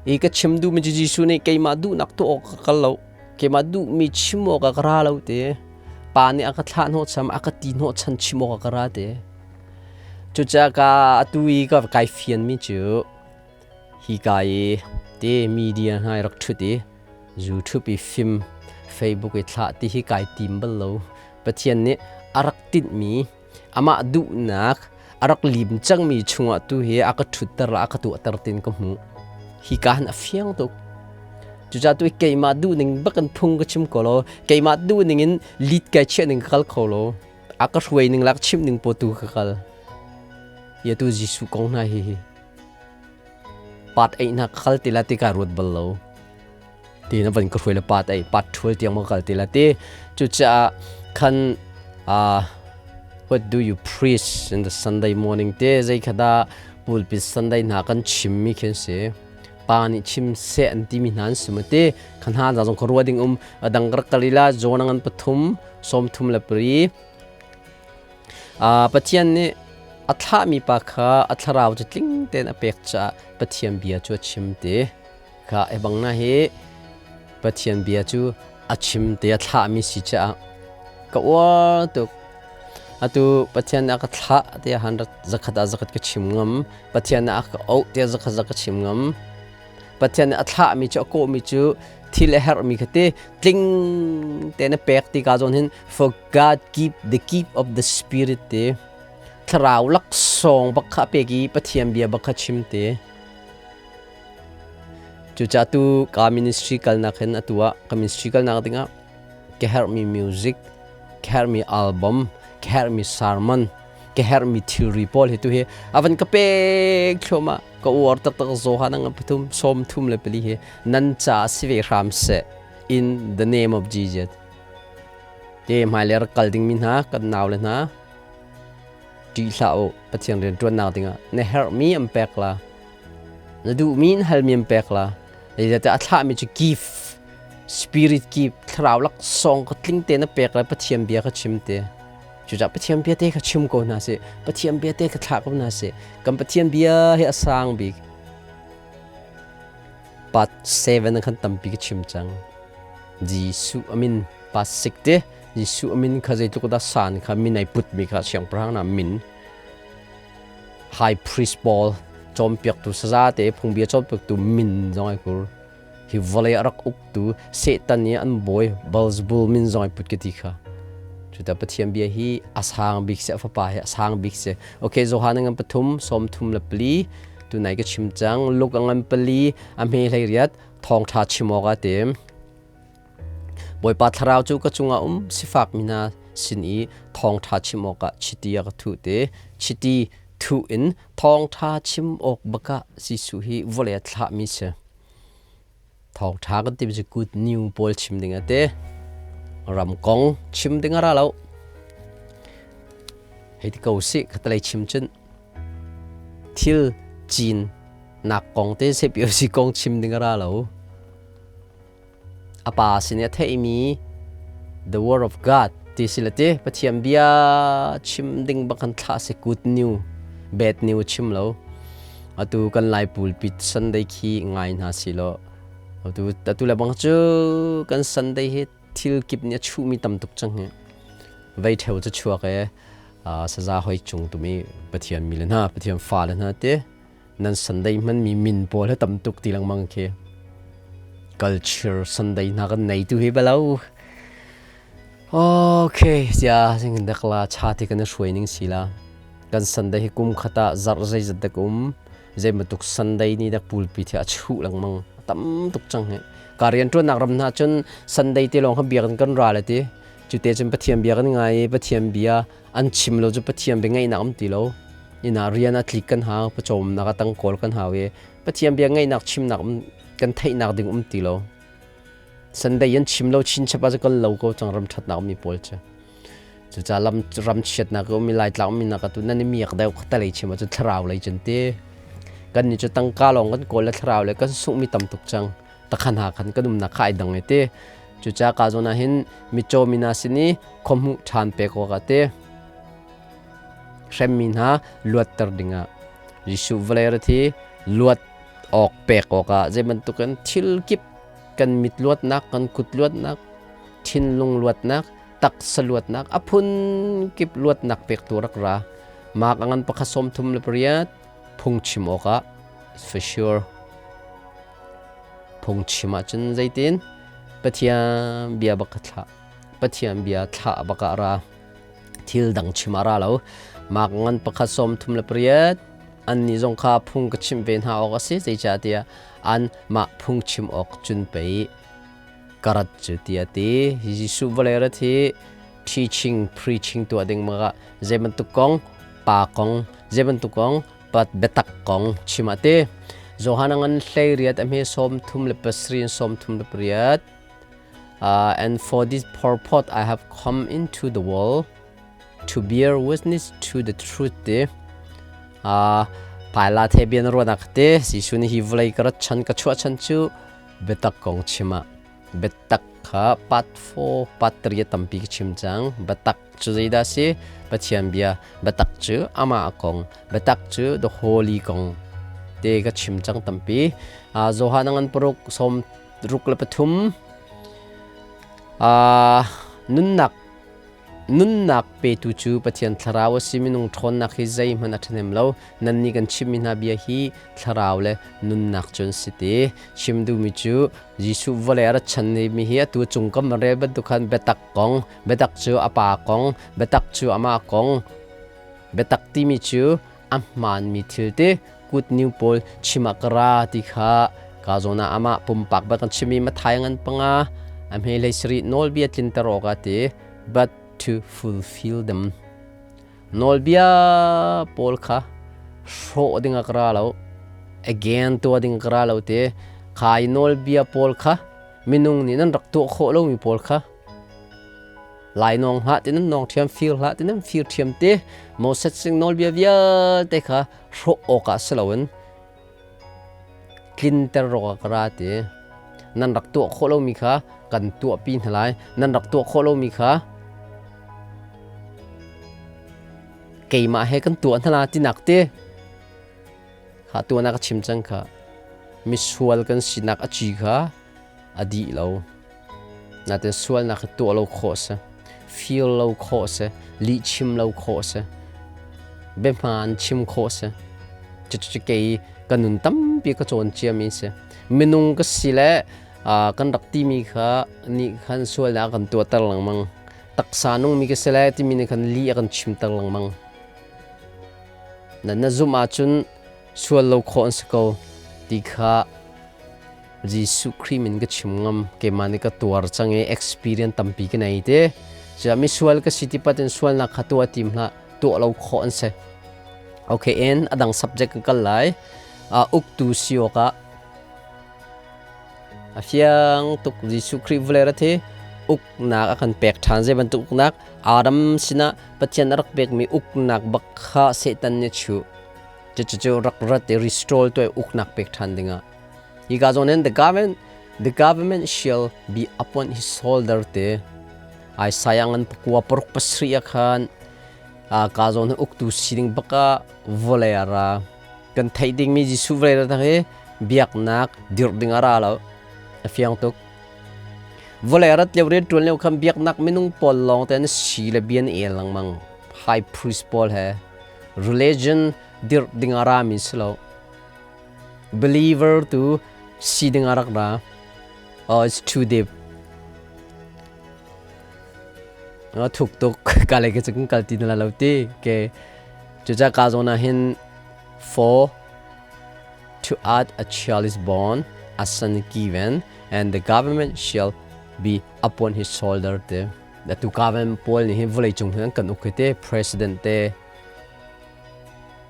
I ka chim duhmi cu Jesuh nih keimah duhnak tu awk ka kal lo. Keimah duhmi chim awk ah ka ra lo te. Pa nih a ka thlah hnawhcham, a ka ti hnawhchan chim awk ah ka ra te. Cucaah ka atu i ka kai fianmi cu hi ka i te media hna i rak ṭhut i YouTube i film, Facebook i thlah ti hi kai tim bal lo. Pathian nih a rak tinhmi amah duhnak a rak lim cangmi chungah tu hi a ka ṭhutter a ka tuahter tin ka hmuh. Hi ka han a fiang tuk. Cucaah tu keimah duhning bak in phung ka chim ko lo. Keimah duhning in lead kai chiah ning ka kal kho lo. A ka hruai ning lak chimh ning paw tu ka kal. Hi tu Jesuh kong hna hi hi. Pat ei hna ka kal ti la ti ka ruat bal lo. Ti na van ka hruai le pat ei pat ṭhual tiang ma kal ti la ti. Cucaah khan what do you preach in the Sunday morning te zei kha dah pulpit Sunday hna kan chim mi khin si. Pa nih chim seh an timi hna an si ma ti. Khan hna zong ka rua ding um adang rak kalila John ngan pathum 34. Pathian nih a thlahmi pa kha a thlarau cu tling tein a pek caah Pathian bia cu a chim ti. Kha ebang na hi Pathian bia cu a chim ti a thlahmi si caah ka uar tuk. Atu Pathian nih a ka thlah tiah han zakhat ah zakhat ka chim ngam. Pathian nih a ka auh tiah zakhat zakhat ka chim ngam. Pathian nih a thlahmi cu a kawhmi cu thil a herhmi kha ti tling tein a pek ti ka zawn hin for God keep the keep of the spirit ti thlarau laksawng bak kha a pek i Pathian bia bak kha chim ti. Cucaah tu ka ministry kalnak hin atu ah ka ministry kalnak dingah ka herhmi music, ka herhmi album, ka herhmi sermon, ka herhmi thilri pawl hi tu hi a van ka pek thluahmah. Ka uar taktak Johan ang pathum 34 hi nan ca si ve hram seh in the name of Jesus. Te hmailei rak kal ding mi hna kan nau le hna ṭih hlah u. Pathian rian ṭuannak dingah na herhmi an pek la, na duhmi in halmi an pek la. Zeicahtiah a thlahmi cu gift, spirit gift, thlarau laksawng ka tling te na pek la, Pathian bia ka chim te. Cucaah Pathian bia te kha chim ko hna sih, Pathian bia te kha thlah ko hna sih. Kan Pathian bia hi a sang bik. Part 7 khan tampi ka chim cang. Jesuh amin part 6 te Jesuh amin kha zeitluk dah san kha min ai putmi kha siangpahrang na min high priest pawl cawnpiaktu saza te phungbia cawnpiaktu min zong ai kur hi vawlei a rak uktu Satan i an bawi Beelzebul min zong ai put ka ti kha. Cuta Pathian bia hi a sang bik si, a fapa hi a sang bik si. Okay, Johan ngan pathum 34 tunai ka chim cang. Luke ngan pali a hme hlei riat thawngṭha chim awk a tim. Bawipa thlarau cu ka cungah um sifak mi hna sin i thawngṭha chim awkah chiti a ka thuh te. Chiti thuh in thawngṭha chim awk bakah Jesuh hi vawlei a thlahmi si. Thawngṭha kan timi cu good new pawl chim ding a ti. Ram kong chim ding a ra lo. Hei ti ko sih, khatalei chim cun thil cin nak kong te CPOC kong chim ding a ra lo. A pa sin i a theihmi the word of God ti si le ti Pathian bia chim ding bak kan thlah si good new bad new chim lo. Atu kan Lai pulpit Sunday khi ngai hna si law atu atu le bang cu kan Sunday hi thil kip nih a chuhmi tam tuk cang hi. Vei theu cu chuak e saza hoi cung tumi Pathian mi le hna Pathian fa le hna te nan Sunday hmanmi min pawl he tam tuk ti lengmang khi. Culture Sunday hna kan nei tu hi balo. Okay, sia sing dak la cha ti kan hruai ning si la. Kan Sunday hi kum khata zarh zeizat dak um zei bantuk Sunday ni dak pulpi thi a chuh lengmang tam tuk cang hi. Ka rian ṭuannak ram hna cun Sunday te lawng kha biakinn kan ra le ti. Cu te cun Pathian bia kan ngai i Pathian bia an chim lo cu Pathian bia ngaihnak um ti lo. Inn ah rian a tlik kan hau, pawcawmnak a tang kawl kan hau i Pathian bia ngaihnak chimnak um kan theihnak ding um ti lo. Sunday an chim lo chinchap ah cu kan lo ko cang ram ṭhatnak ummi pawl cu. Cucaah lam ram chiatnak a ummi Laitlang ummi nak atu nan i miak deuh khatalei chim ahcun thlarau lei cun ti. Kan nih cu tangka lawng kan kawl le thlarau le kan sunghmi tam tuk cang. Takhan ha khan kan umnak kha ai dang i ti. Cucaah ka zawn ah hin mitcaw mi hna sin i khuahmuh ṭhan pek awk ah ti. Hremmi hna luatter dingah Jesuh vawlei ra thi luat awk pek awkah zei bantukin thil kip kan mit luatnak, kan kut luatnak, thinlung luatnak, taksa luatnak, a phun kip luatnak pektu rak ra. Mark a ngan pakhat 38 phungchim awkah for sure phungchim ahcun zeitin Pathian bia bak ka thlah Pathian bia thlah bak ah ra thil dang chim ah ra lo Mark ngan pakhat 38 annih zong kha phung ka chimh ve hna awk a si zeicahtiah an mah phungchim awk cun pei ka rat cu tiah a ti. Jesuh vawlei rat hi teaching preaching tuah ding maka zei bantuk kong pa kong zei bantuk kong pat biatak kong chim a ti. Johan ngan hlei riat a hme 37 38. And for this purport I have come into the world to bear witness to the truth ti. Paila the bian ruanak te Jesuh nih hi vawlei ka rat chan ka chuah chan cu biatak kong chim ah biatak kha part 4 part 3 tampi ka chim cang. Biatak cu zeidah si? Pathian bia. Biatak cu amah kong. Biatak cu the holy kong te ka chim cang tampi. Johan ngan paruk 63. Nunnak Nunnak petu cu Pathian Thlarau a si. Minung ṭhawnnak hi zeihmanh a ṭhahnem lo. Nannih kan chimmi hna bia hi thlarau le nunnak cu an si ti. Chim duhmi cu Jesuh vawlei a rat chan mi hi atu cung kam van rel bantuk khan biatak kong, biatak cu a Pa kong, biatak cu amah kong, biatak timi cu a hmaanmi thil ti kut new pawl chim ah ka ra ti kha ka zawn ah amah pumpak bak kan chimmi Matthai ngan panga a hme hlei sarih nawlbia tlinter awkah ti but to fulfill them. Nawlbia pawl kha hrawh ding ah ka ra lo, again tuah ding ka ra lo ti kha i nawlbia pawl kha minung nih nan rak tuah khawh lomi pawl kha lainawng hlah ti nan nawng ṭhiam, fir hlah ti nan fir ṭhiam ti Moses sing nawlbia vialte kha hrawh awkah si loin tlinter awkah ka ra ti. Nan rak tuah khawh lomi kha kan tuahpi hna lai, nan rak tuah khawh lomi kha keimah he kan tuah hna la tinak ti kha tuahnak a chim cang kha. Misual kan sinak a ci kha a dih lo. Natin sualnak hi tuah lo khawh a si, fir lo khawh a si, lihchim lo khawh a si, biahmaan chim khawh a si. Cucu kei ka nun tampi ka cawn ciami a si. Minung ka si le kan rak timi kha nih khan sualnak a kan tuahter lengmang. Taksa nungmi ka si le timi nih khan lih a kan chimter lengmang. Na zumh ahcun sual lo khawh an si ko ti kha Jesuh Khrih min ka chim ngam. Keimah nih ka tuar cang i experience tampi ka nei te. Cuah misual ka si ti pat in sualnak kha tuah tim hlah, tuah lo khawh an si. Okay in adang subject ka kal lai. Uktu si awkah a fiang tuk. Jesuh Khrih vawlei ra thi uknak a kan pek ṭhan. Zei bantuk uknak? Adam sinah Pathian a rak pekmi uknak bak kha Satan nih a chuh. Cucu rak rat i restore tuah uknak pek ṭhan dingah. Hika zawn in the government shall be upon his shoulder te. Isaiah ngan pakua paruk pasarih ah khan ka zawn hi uktu sining baka vawlei a ra. Kan theih dingmi Jesuh vawlei ra hi biaknak dirh ding a ra lo. A fiang tuk. Vawlei rat lio rian ṭuan lio khan biaknak minung pawl lawng te an si le bian el lengmang. High priest pawl he religion dirh ding a rami si lo. Believer tu si ding a rak ra. Oh, it's too deep. Thuk tuk ka le ka cu kal ti na lo ti ke cuca ka zawn ah hin for to add a child is born, a son given, and the government shall be upon his shoulder te. Tu government pawl nih hin vawlei cung hin kan uk te president te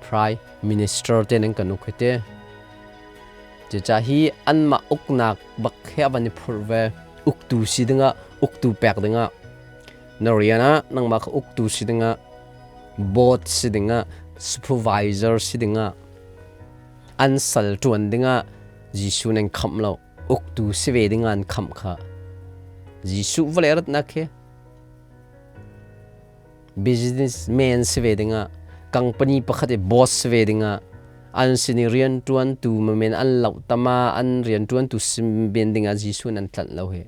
Prime Minister te nan kan uk hi te. Cucaah hi anmah uknak bak he a van i phurh ve. Uktu si dingah, uktu pek dingah, na rian ah nangmah kha uktu si dingah, board si dingah, supervisor si dingah, an sal ṭuan dingah Jesuh nan khamh lo. Uktu si ve dingah an khamh kha. Jesuh vawlei ratnak hi businessman si ve dingah, company pakhat i boss si ve dingah, an sin i rianṭuantu men an loh tama an rianṭuantu sim ben dingah Jesuh nan tlanh lo hi.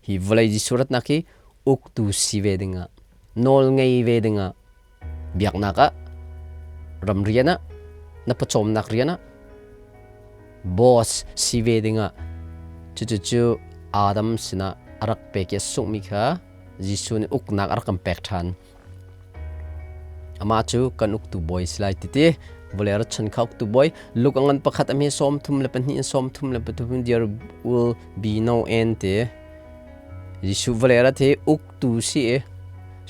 Hi vawlei Jesuh ratnak hi uktu si ve dingah, nawl ngei ve dingah, biaknak ah. Ram rian ah, na pawcawmnak rian ah, boss si ve dingah cucu Adam sinah a rak pek i a sunghmi kha Jesuh nih uknak a rak kan pek ṭhan. Amah cu kan uktu bawi si lai titi vawlei ra chan kha uktu bawi Luke a ngan pakhat a hme 32 33 there will be no end ti Jesuh vawlei ra thi uktu si i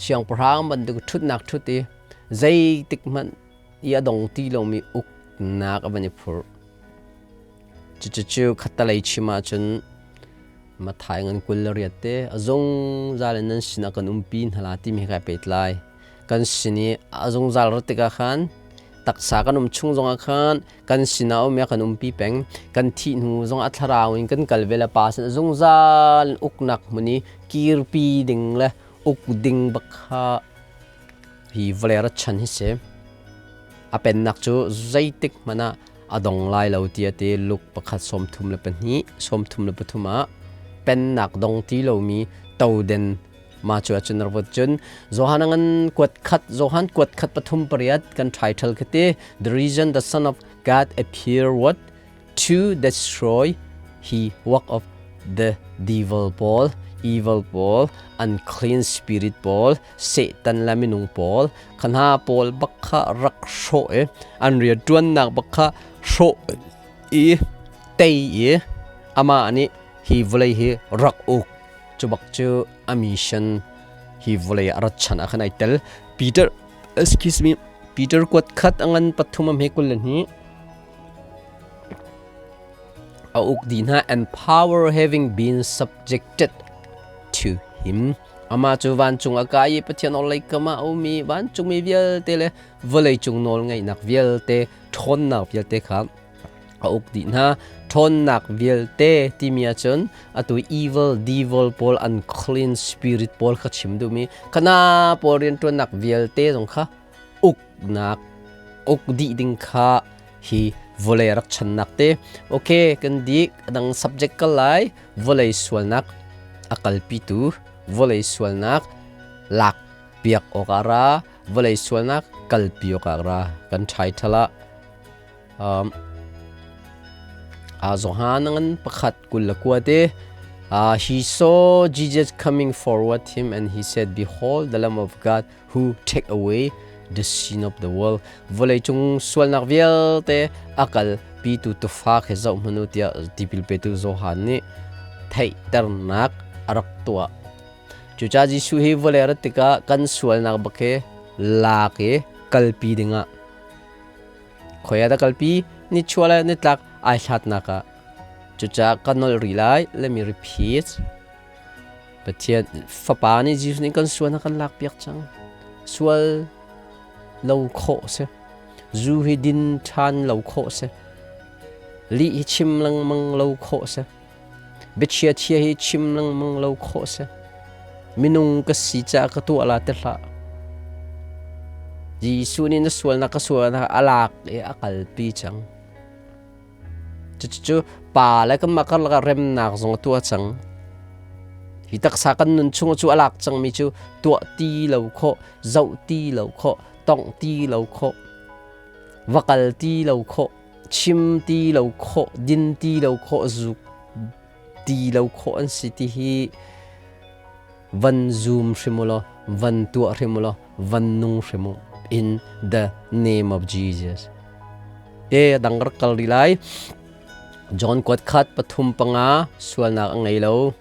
siangpahrang bantuk ṭhutnak ṭhut i zeitik hmanh i a dong ti lomi uknak a van i phurh. Cucu khattalei chim ahcun Mathai ngan 28 te a zungzal in nan sinah kan umpi hna la timi he kai pehtlai. Kan sin i a zungzal rat tikah khan taksa kan um chung zongah khan kan sinah um i a kan umpi peng. Kan thih hnu zongah thlarau in kan kal ve le pa sin a zungzal in uknak hmun i kirpi ding le uk ding bak kha hi vawlei rat chan hi si. A pennak cu zeitik hmanh ah a dong lai lo tiah ti Luke pakhat 32 33 ah pennak dong ti lomi toden ma cu acun ravut cun Johan ngan kuat khat Johan kuat khat pathum pariat kan title khati the reason the son of God appear what to destroy he work of the devil pawl evil pawl unclean spirit pawl Satan le minung pawl kha pawl bak kha rak hrawh i an rianṭuannak bak kha hrawh i tei i amah nih hi vawlei hi rak uk cu bak cu a mission hi vawlei a rat chan ah khan ai tel. Peter, excuse me, Peter kuat khat a ngan pathum a hme 22 a uk dih hna. And power having been subjected to him, amah cu vancung a kai i Pathian orhlei kam ah a um i vancungmi vialte le vawleicung nawlngeihnak vialte, ṭhawnnak vialte kha a uk dih hna. Ṭhawnnak vialte timi ahcun atu evil devil pawl, unclean spirit pawl kha chim duhmi kana pawl rianṭuannak vialte zong kha uknak uk dih ding kha hi vawlei rak channak te. Okay, kan dik adang subject kal lai. Vawlei sualnak a kalpitu, vawlei sualnak lak piak awk ah ra, vawlei sualnak kalpi awk ah ra kan title ah Johan ngan pakhat 29 te. He saw Jesus coming forward him and he said, "Behold the Lamb of God who take away the sin of the world." Vawleicung sualnak vialte a kal pitu tufa khi zoh hmanu tiah tipil petu Johan nih theihternak a rak tuah. Cucaah Jesuh hi vawlei rat tikah kan sualnak bak hi lak i kalpi dingah khoi ah dah kalpi? Ni chuah le nitlak ai hlatnak ah. Cucaah ka nolh rih lai. Let me repeat. Pathian Fapa nih Jesuh nih kan sual a kan lakpiak cang. Sual lo khawh si. Zu hi din ṭhan lo khawh si. Lih hi chim lengmang lo khawh si. Biachia chia hi chim lengmang lo khawh si. Minung ka si caah ka tuah la ti hlah. Jesuh nih na sualnak ka sualnak a lak i a kalpi cang. Cucu pa le kanmah karlak ah remnak zong a tuah cang. Hi taksa kan nun chung cu a lak cangmi cu tuah ti lo khawh, zoh ti lo khawh, tongh ti lo khawh, va kal ti lo khawh, chim ti lo khawh, din ti lo khawh, zuk ti lo khawh an si ti hi van zum hrim u law, van tuah hrim u law, van nung hrim u in the name of Jesus. E dang rak kal rih lai. John kuat khat pathum panga sualnak a ngei lo.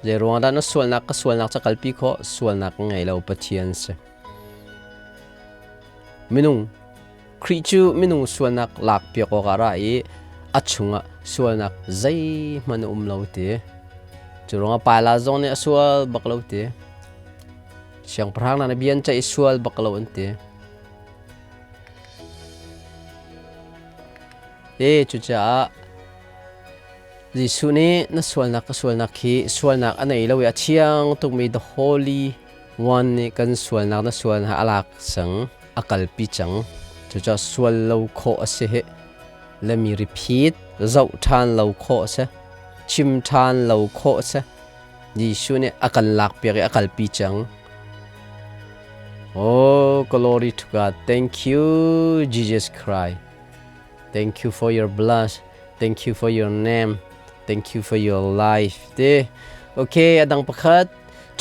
Zei ruang dah na sualnak ka sualnak ca kalpi khawh? Sualnak a ngei lo, Pathian si. Minung Khrih cu minung sualnak lak piak awkah ra i a chungah sualnak zeihmanh a um lo ti. Cu ruangah Paila zong nih a sual bak lo ti. Siangpahrang hna nih bia an ceih i sual bak lo an ti. E cucaah Jesuh nih na sualnak ka sualnak khi sualnak a nei lo i a thiang tukmi the Holy One nih kan sualnak na sualnak a lak cang, a kalpi cang. Cucaah sual lo khawh a si hi. Let me repeat, zoh ṭhan lo khawh a si. Chim ṭhan lo khawh a si. Jesuh nih a kan lakpiak i a kalpi cang. Oh, glory to God. Thank you, Jesus Christ. Thank you for your blood. Thank you for your name. Thank you for your life. Te. Okay, adang pakhat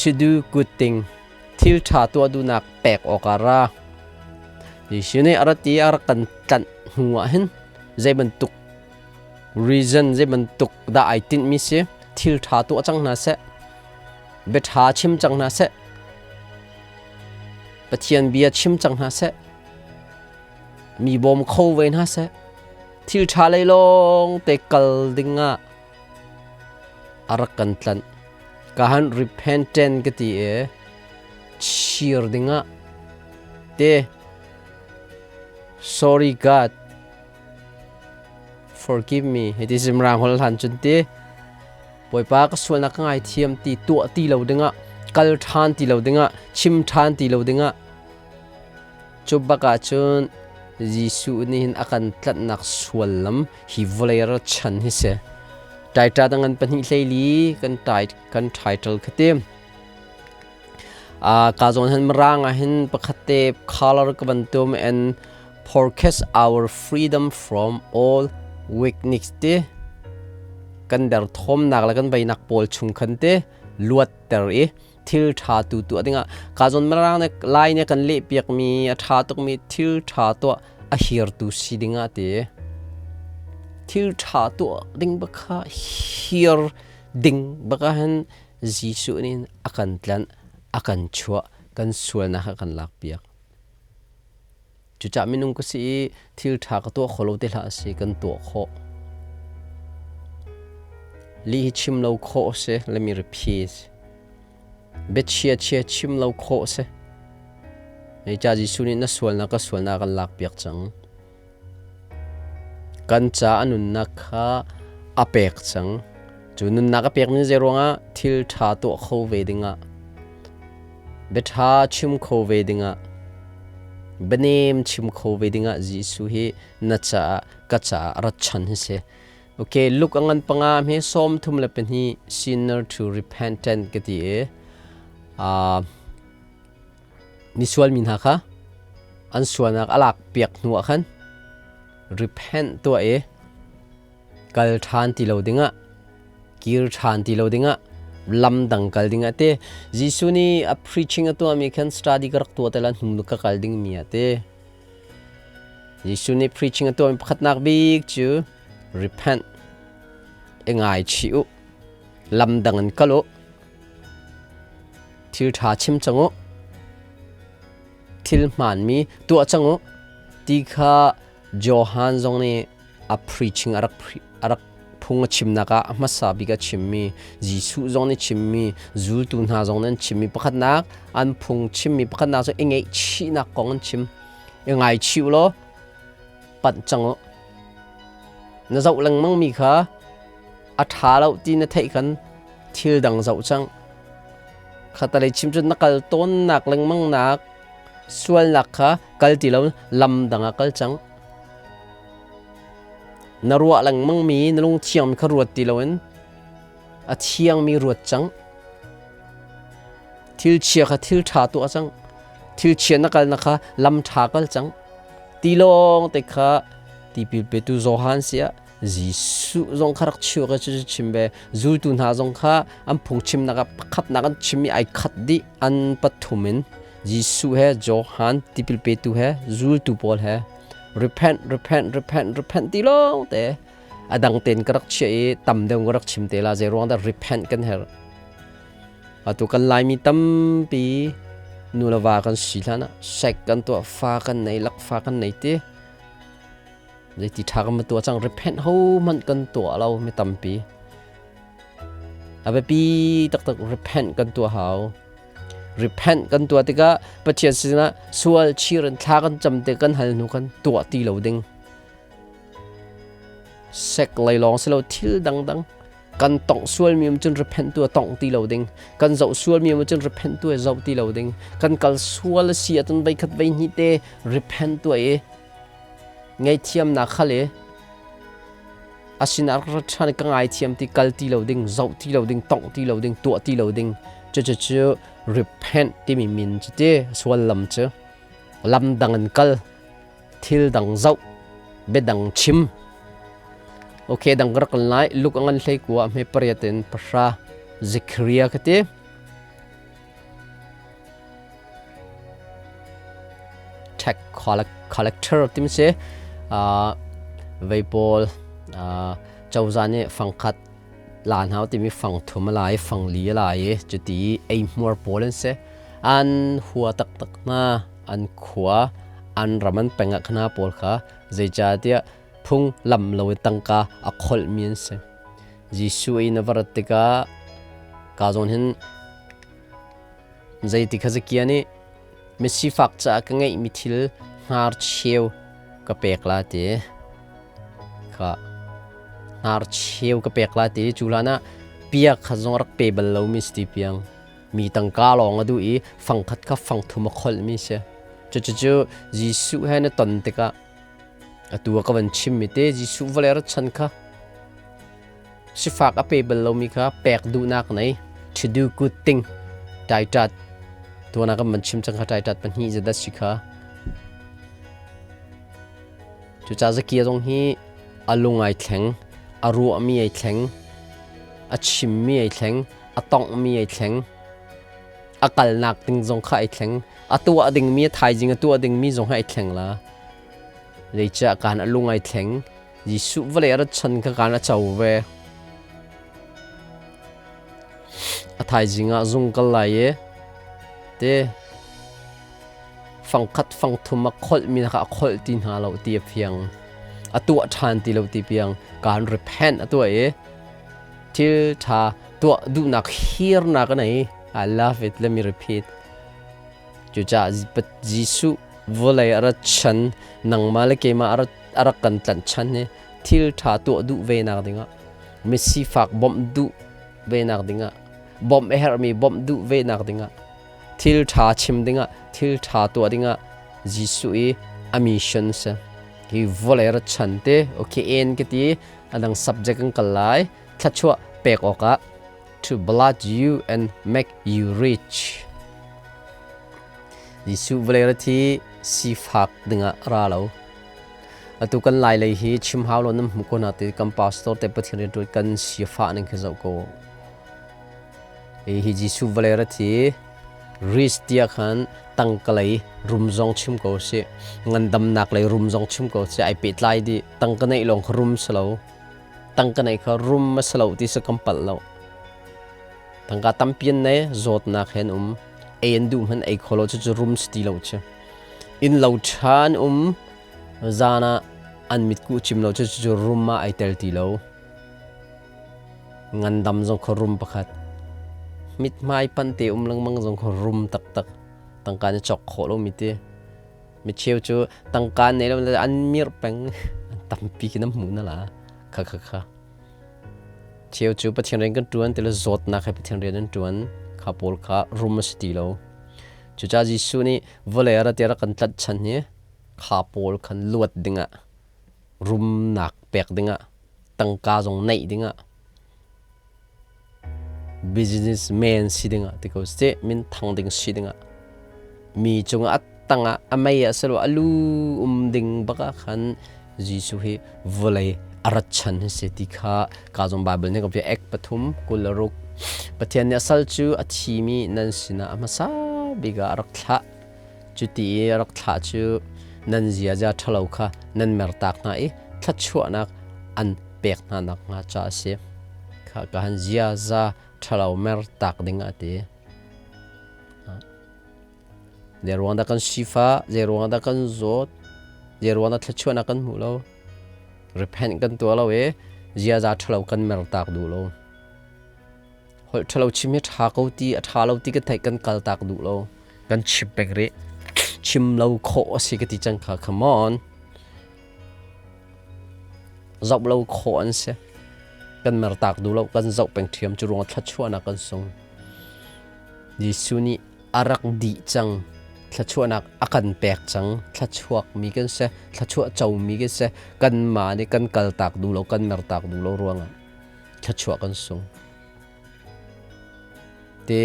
to do good thing. Thil tha tuah duhnak pek awk ah ra. Jesuh nih a rat i a rak kan tlanh hnu ah hin zei bantuk reason zei bantuk dah ai tinhmi si thil tha tuah cang hna seh bia tha chim cang hna seh Pathian bia chim cang hna seh mi bawm kho ve hna seh thil ṭha lei lawng te kal ding ah a rak kan tlanh ka han repentant ka ti e cheer ding ah te sorry God forgive me hiti simrang hol hlan cun ti Bawipa ka sualnak ka ngaithiam ti tuah ti lo dingah kal ṭhan ti lo dingah chim ṭhan ti lo dingah Cu bak ahcun Jesuh nih hin a kan tlanhnak suallam hi vawlei ra chan hi si. Taita dangan pahnih hleili kan tai kan title kha ti. Ka zawn hin mirang ah hin pakhat te color ka van tum and forecast our freedom from all weakness ti kan der thawmnak le kan beinak pawl chung khan te luat ter i thil ṭha tu tuah dingah ka zawn mirang nih lai nih kan lehpiakmi a ṭha tukmi thil ṭha tuah a hirtu si dingah ti thil ṭha tuah ding bak kha hir ding bak ah hin Jesuh nih a kan tlanh a kan chuah kan sualnak a kan lakpiak. Cucah minung ka si i thil ṭha ka tuah kho lo te hlah si kan tuah khawh. Lih hi chim lo khawh si, let me repeat. Biachia chia chim lo khawh si. Ca Jesuh nih na sualnak ka sualnak kan lakpiak cang. Kan ca a nunnak kha a pek cang. Cu nunnak a pekmi zei ruangah thil ṭha tuah kho ve dingah, biaṭha chim kho ve dingah, bianem chim kho ve dingah Jesuh hi na caah ka caah rat chan hi si. Okay, Luke a ngan panga hme 32 sinner to repentant ka ti i misual mi hna kha an sualnak a lak piak hnu ah khan repent tuah i kal ṭhan ti lo dingah kir ṭhan ti lo dingah lam dang kal dingah te Jesuh nih a preaching a tuahmi khan study ka rak tuah te la hnu ka kal ding mi ah te Jesuh nih preaching a tuahmi pakhatnak bik cu repent i ngaichih u lam dang in kal u Thil ṭha chim cang u. Thil hmaanmi tuah cang u ti kha Johan zong nih a preaching a rak phung a chimnak ah a hmasa bik a chimmi Jesuh zong nih chimmi zultu hna zong nih an chimmi pakhatnak an phung chimmi pakhatnak cu i ngaihchihnak kong an chim. I ngaichih u law panh cang u. Na zoh lengmangmi kha a ṭha lo ti na theih khan thil dang zoh cang. Khatalei chim cun na kal tawnnak lengmangnak sualnak kha kal ti lo lam dang ah kal cang. Na ruah lengmangmi na lungthiangmi kha ruat ti loin a thiangmi ruat cang. Thil chia kha thil ṭha tuah cang. Thil chia na kalnak kha lam ṭha kal cang. Ti lawng te kha tipil petu Johan siah Jesuh zong kha rak chim ka cu chim ve zultu hna zong kha an phungchimnak ah pakhatnak an chimmi ai khat dih an pathum in Jesuh he Johan tipil petu he zultu pawl he repent repent repent repent ti lawng te a dang ten ka rak chia i tam deuh ka rak chim te la zei ruang dah repent kan her atu kan laimi tampi nu le va kan si hlan ah sek kan tuah fa kan nei lak fa kan nei ti Zeiti ṭha kan va tuah cang repent ho hmanh kan tuah lo mi tampi. A biapi taktak repent kan tuah hau. Repent kan tuah tikah Pathian sinah sual chir in thla kan cam te kan hal hnu kan tuah ti lo ding. Sek lei lawng si lo thil dangdang kan tongh sualmi um cun repent tu a tongh ti lo ding kan zoh sualmi um cun repent tu a zoh ti lo ding kan kal sual a si ahcun voi khat voi hnih te repent tu i Ngaihthiamnak kha le a sinah rak ṭhan ka ngaithiam ti kal ti lo ding, zoh ti lo ding, tongh ti lo ding, tuah ti lo ding. Cucu repent timi min cu ti sual lam cu lam dang in kal, thil dang zoh, biadang chim. Okay, dang ka rak lai. Luk angan hlei kua hme pariat in pahra Zechariah ka ti. Tax collector timi si. Vei pawl cozah nih fangkhat la hna timi fang thum a la i fang li a la i cuti eihmuar pawl an si. An hua taktak hna, an khua, an ram an peng ah khana pawl kha zeicahtiah phung lam lo i tangka a kholhmi an si. Jesuh in a va rat tikah ka zawn hin zeiti kha Zakia nih misifak caah ka ngeihmi thil hnarcheu ka pek la ti kha hnarcheu ka pek la ti cu hlan ah pia kha zong rak pe bal lomi si ti piang mi tangka lawng a duh i fangkhat kha fangthum a kholhmi si. Cucu Jesuh he na ton tikah atu ah ka van chimmi te Jesuh vawlei rat chan kha sifak a pe bal lomi kha pek duhnak nei to do good thing taitat tuana kan van chim cang kha taitat pahnih zedat si kha. Cucaah Zakia zong hi a lung ai thleng, a ruahmi ai thleng, a chimmi ai thleng, a tonghmi ai thleng, a kalnak ding zong kha ai thleng, a tuah dingmi, a thaizing a tuah dingmi zong hi ai thleng la. Zeicah kaan a lung ai thleng, Jesuh vawlei a rat chan kha kaan a co ve. A thaizing ah zung kal lai i te fangkhat fangthum a kholhmi kha a kholh ti hna lo ti a fiang. A tuah ṭhan ti lo ti piang kaan repent a tuah i thil ṭha tuah duhnak hirnak a nei. I love it. Let me repeat. Cucaah Jesuh vawlei a rat chan, nangmah le keimah a rak kan tlanh chan hi thil ṭha tuah duh ve nak dingah, misifak bawmh duh ve nak dingah, bawmh a herhmi bawmh duh ve nak dingah, thil ṭha chim dingah, thil ṭha tuah dingah Jesuh i a mission si. Hi vawlei rat chan te, okay, en ka ti, a dang subject kan kal lai, thluachuah pek awkah to bless you and make you rich. Jesuh vawlei rat hi sifak dingah ra lo. Atu kan lai lei hi chim hau lo nam hmu ko na ti kan pastor te Pathian rian kan sifah ning khi zoh ko. Hi Jesuh vawlei rat hi rich tia khan tangka lei rum zong chim ko si, ngandamnak lei rum zong chim ko si, ai pehtlai di tangka neih lawng kha rum si lo. Tangka neih kha rum a si lo ti si kan palh lo. Tangka tampi an nei, zawtnak he an um. Ei an duh hmanh ei kho lo, cucu rum si ti lo cu. Inn lo ṭha an um, zan ah an mitkuh cim lo, cucu rum ah ai tel ti lo. Ngandam zong kha rum pakhat. Mithmai pante um lengmang zong kha rum taktak. Tangka nih cawk khawh lomi ti. Micheu cu tangka nei lo an mirh peng. An tampi khi na hmuh na la. Kha kha kha. Cheu cu Pathian rian kan ṭuan ti le zawtnak he Pathian rian an ṭuan. Kha pawl kha rum a si ti lo. Cucaah Jesuh nih vawlei ah rat i a rak kan tlanh chan hi kha pawl khan luat dingah rumnak pek dingah tangka zong neih dingah businessman si dingah ti ko seh minthang ding si dingah mi cungah a tangah a mei ah silo a lu um ding bak ah khan Jesuh hi vawlei a rat chan hi si ti kha ka zong Bible nih ka ek pathum kul le ruk Pathian nih a sal cu a thimi nan sinah a hmasa bik ah a rak thlah. Cuti i a rak thlah cu nan ziaza ṭhalo kha nan mertak hna i thluachuahnak an pek hna nakhnga ca a si. Kha ka han ziaza ṭhalo mertak ding a ti. Zei ruang dah kan sifah, zei ruang dah kan zawt, zei ruang dah thluachuahnak kan hmuh lo, repent kan tuah lo i ziaza ṭhalo kan mertak duh lo. Holh ṭhalo chim hi ṭha ko ti a ṭha lo ti kan theih kan kal tak duh lo. Kan chim peng rih. Chim lo khawh a si ka ti cang kha. Come on. Zoh lo khawh an si. Kan mertak duh lo, kan zoh peng ṭhiam cu ruang thluachuahnak kan sung. Jesuh nih a rak dih cang. Thluachuahnak a kan pek cang. Thluachuak mi kan si, thluachuah co mi kan si. Kanmah nih kan kal tak duh lo, kan mertak duh lo ruangah thluachuah kan sung. Te.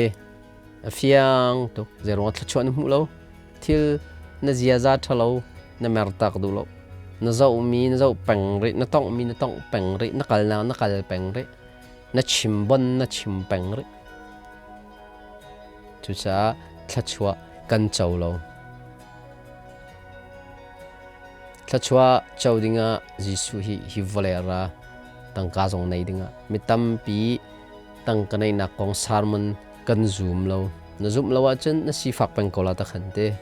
A fiang tuk. Zeiruang thluachuah na hmuh lo? Thil na ziaza ṭhalo na mertak duh lo. Na zohmi na zoh peng rih, na tonghmi na tongh peng rih, na kalnak na kal peng rih, na chim bon na chim peng rih. Cucaah thluachuah kan co lo. Thluachuah co dingah Jesuh hi hi vawlei a ra. Tangka zong nei dingah mi tampi tangka neihnak kong sermon kan zum lo. Na zumh lo ahcun na sifak peng ko la ta khan te.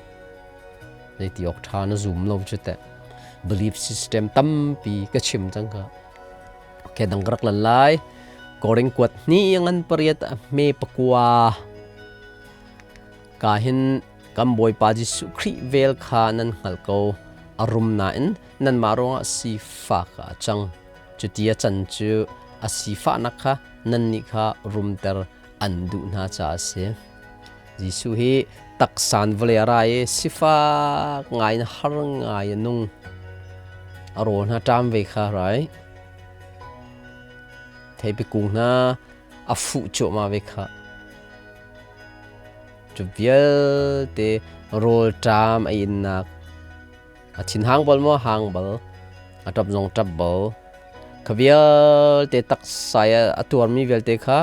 Zei ti awk ṭha na zum lo cu teh. Belief system tampi ka chim cang kha. Okay, dang ka rak lan lai. Koring kuat hnih ngan pariat a hme pakua. Ka hin kan Bawipa Jesuh Khrih vel kha nan hngalh ko. A rum nain nanmah ruangah sifak ah a cang. Cuti a can cu a sifahnak kha nannih kha rumter an duh hna caah a si. Jesuh hi taksan vawlei a ra i sifak ngai in har ngai a nung. A rawl hna ṭam ve kha rai. Theipi kung hna a fuh cuahmah ve kha. Cu vialte rawl ṭam a innak a thinhang bal maw hang bal a ṭap zong ṭap bal kha vialte taksa i a tuarmi vialte kha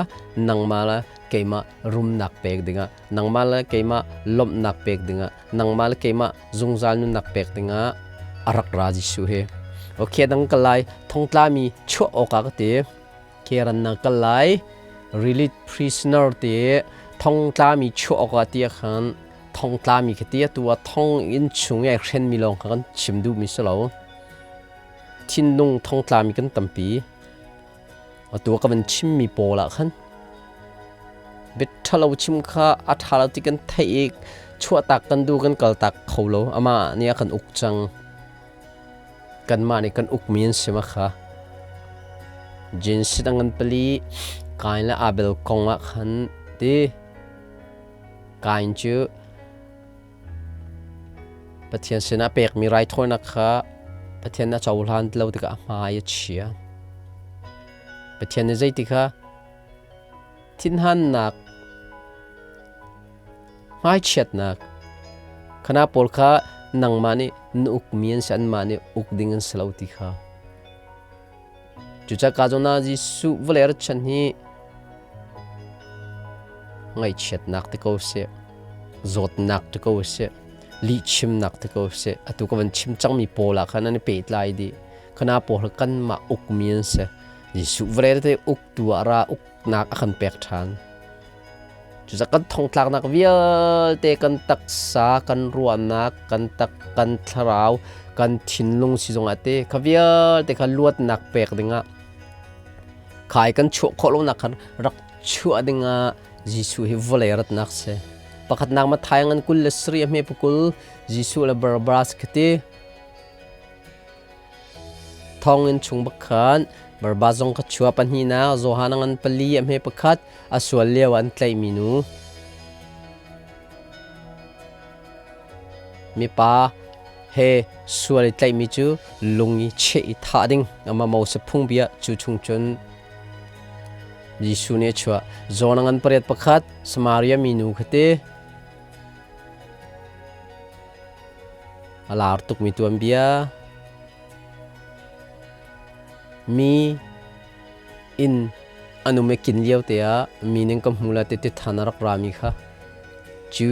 nangmah le keimah rumnak pek dingah nangmah le keimah lawmhnak pek dingah nangmah le keimah zungzal nunnak pek dingah a rak ra Jesuh hi. Okay dang ka lai thongtlami chuah awkah ka ti. Keran na kal lai release prisoner ti thongtlami chuah awkah ti khan thongtlami khi ti atu ah thong inn chung i ai hrenmi lawng kha kan chim duhmi si lo. Thinlung thongtlami kan tampi. Atu ah ka van chimmi pawl ah khan bia ṭhalo chim kha a ṭha lo ti kan theih i chuahtak kan duh kan kaltak kho lo. Amah nih a kan uk cang. Kanmah nih kan ukmi an si ma kha. Genesis a ngan pali Kain le Abel kong ah khan ti Kain cu Pathian sinah pekmi raithawinak kha Pathian a cohlan ti lo tikah a hmai a chia. Pathian nih zeiti kha thinhannak, hmaichiatnak khana pawl kha nangmah nih na ukmi an si anmah nih uk ding an si lo ti kha. Cucaah zongah Jesuh vawlei rat chan hi ngaihchiatnak ti ko seh, zawtnak ti ko seh, lihchimnak ti ko seh, atu ka van chim cangmi pawl ah khan an i pehtlai dih. Khana pawl kanmah ukmi an si. Jesuh vawlei te uktu ah ra uknak a kan pek ṭhan. Cucaah kan thongtlaknak vialte kan taksa, kan ruahnak, kan tak, kan thlarau, kan thinlung si zongah te kha vialte kha luatnak pek dingah khai kan chuah khawh lonak khan rak chuah dingah Jesuh hi vawlei ratnak si. Pakhatnak Matthai ngan 27 a hme pakul Jesuh le Barabbas khati Thonginn chung bak khan Barabbas zong kha chua pahnihnak Johan a ngan pali a hme pakhat a sual lio ah an tlaihmi nu. Mipa he sual i tlaihmi cu lung i cheh i thah ding ama Moses phungbia cu chung cun Jesuh nih a chuah. John a ngan pariat pakhat Samaria minu kha ti. A lar tukmi tuanbia. Mi inn an um i kin lio te ah mi ning ka hmu la ti ti than a rak rami kha cu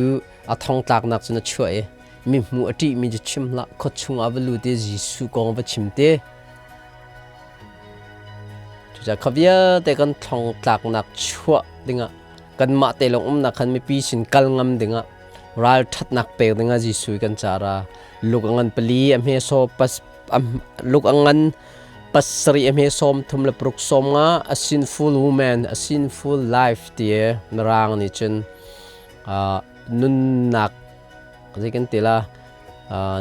a thong tlaknak cun a chuah i mi hmu a ṭihmi cu chim hlah khua chung ah va lut i Jesuh kong va chim te. Cucaah kha vialte kan thong tlaknak chuah dingah kanmah te lawng umnak khan mipi sin kal ngam dingah ralṭhatnak pek dingah Jesuh kan cara luk a ngan pali a hme saw pas luk a ngan pasarih a hme sawm thum le paruk sawm nga a sinful woman a sinful life ti mirang nih cun nunnak zei kan ti la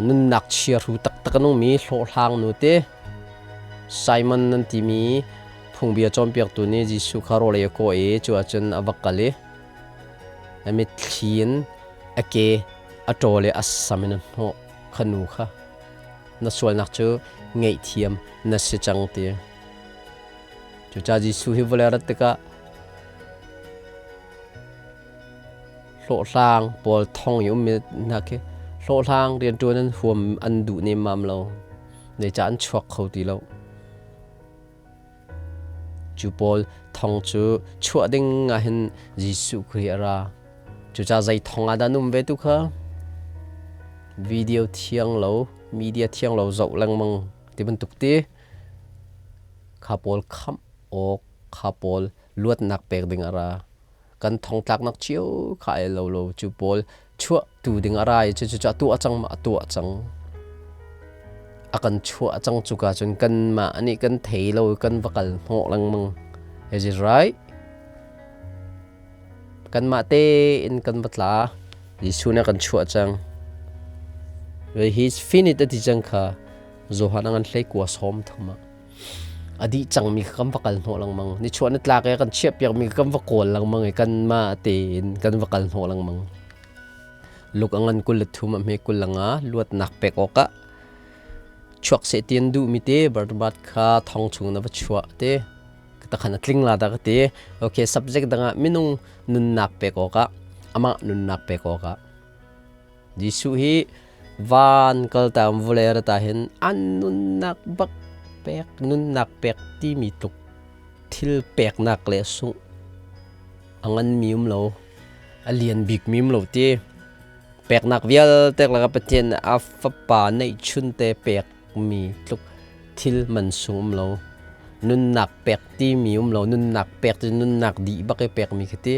nunnak chiahru taktak a nungmi hlawhhlang nu te Simon nan timi phungbia cawnpiaktu nih Jesuh kha rawl ei a kawh i cu ahcun a va kal i a mitthli in a ke a ṭawl i a sam in a hnawh kha nu kha na sualnak cu ngaihthiam na si cang ti. Cucaah Jesuh hi vawlei a rat tikah Hlawhhlang pawl thong i ummi hna khi hlawhhlang rianṭuan an huam an duh nemmam lo. Zeicah an chuak kho ti lo. Cu pawl thong cu chuah ding ah hin Jesuh Khrih a ra. Cucaah zei thong ah dah an um ve tu kha? Video thiang lo, media thiang lo zoh lengmang ti bantuk ti kha pawl khamh awk, kha pawl luatnak pek ding a ra. Kan thongtlaknak cio kha ai lo lo cu pawl chuah tu ding a ra i cucu a tuah cang ma a tuah cang. A kan chuah cang cuka cun kanmah nih kan thei lo kan va kal hnawh lengmang. Is it right? Kanmah tein kan va tla. Jesuh nih a kan chuah cang. He's finished a ti cang kha. Johan a ngan hlei kua sawm thum ah. A dih cangmi kha kan va kal hnawh lengmang. Nichuah nitlak i a kan chiahpiakmi kha kan va kawl lengmang i kanmah tein kan va kal hnawh lengmang. Luk a ngan 23 a hme 25 luatnak pek awkah chuak seh ti an duhmi te Barnabas kha thong chung na va chuah te takhan a tling la dah ka ti. Okay, subject dangah minung nunnak pek awkah amah nunnak pek awkah Jesuh hi van kaltaam vawlei rat ah hin an nunnak bak pek nunnak pek timi tluk thil peknak le sungh a nganmi um lo a lian bikmi um lo ti peknak vialte lakah Pathian nih a fapa neihchun te pekmi tluk thil man sung um lo nunnak pek timi um lo nunnak pek cu nunnak dih bak i pekmi khi ti.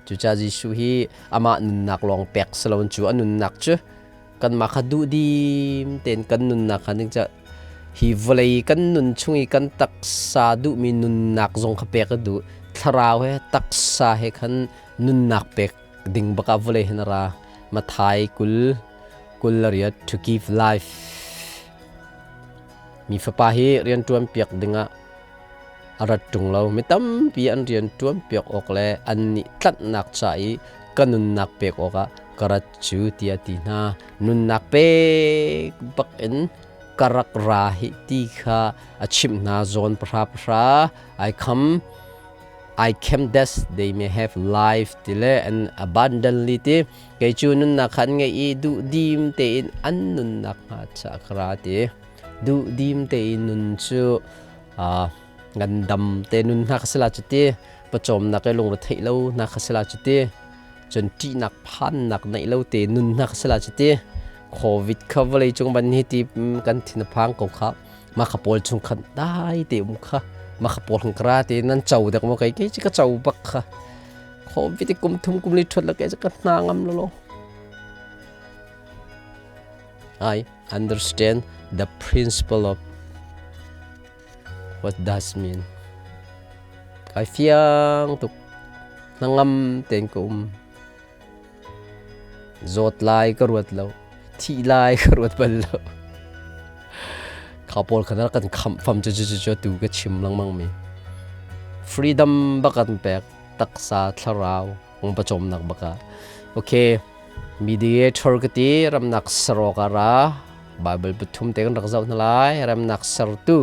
Cucaah Jesuh hi amah nunnak lawng pek si loin cu a nunnak cu kanmah kha duhdim tein kan nunnak kha ning hi vawlei kan nun chung i kan taksa duhmi nunnak zong kha pek a duh. Thlarau he taksa he khan nunnak pek ding bak ah vawlei hin a ra. Matthai 20 28 to give life. Mi fapa hi rianṭuan piak dingah a rat ṭung lo. Mi tampi an rian ṭuanpiak awk le annih tlanhnak ca i ka nunnak pek awkah ka rat cu tiah a ti hna. Nunnak pek bakin ka rak ra hih ti kha a chimh hna. Zawn pahra pahra ai kham. I came that they may have life ti le an abundantly ti kei cu nunnak kha an ngeih i duhdim tein an nunnak hnga ca ka ra ti. Duhdim tein nun cu ngandam te nun hna kha si la cu ti pawcawmnak le lungretheih lo hna kha si la cu ti cun ṭihnak phannak neih lo te nun hna kha si la cu ti covid kha vawlei cung ban hi ti kan thin a phang ko kha ma kha pawl chung khan dai te um kha ma kha pawl hang kra te nan cho dek mo kai ke chi ka cho bak kha covid kum thum kum li thut la ke ka hna ngam lo lo. I understand the principle of what does mean. Kai fiang tuk. Hnangam tein ka um. Zawt lai ka ruat lo. Thih lai ka ruat bal lo. Kha pawl khan kan khamh fam cu cu cu tu ka chim lengmang mi. Freedom bak an pek taksa thlarau ung pachawmnak baka. Okay. Mediator ka ti ramnak ser awk ah ra. Bible pathum te kan rak zoh hna lai. Remnak sertu.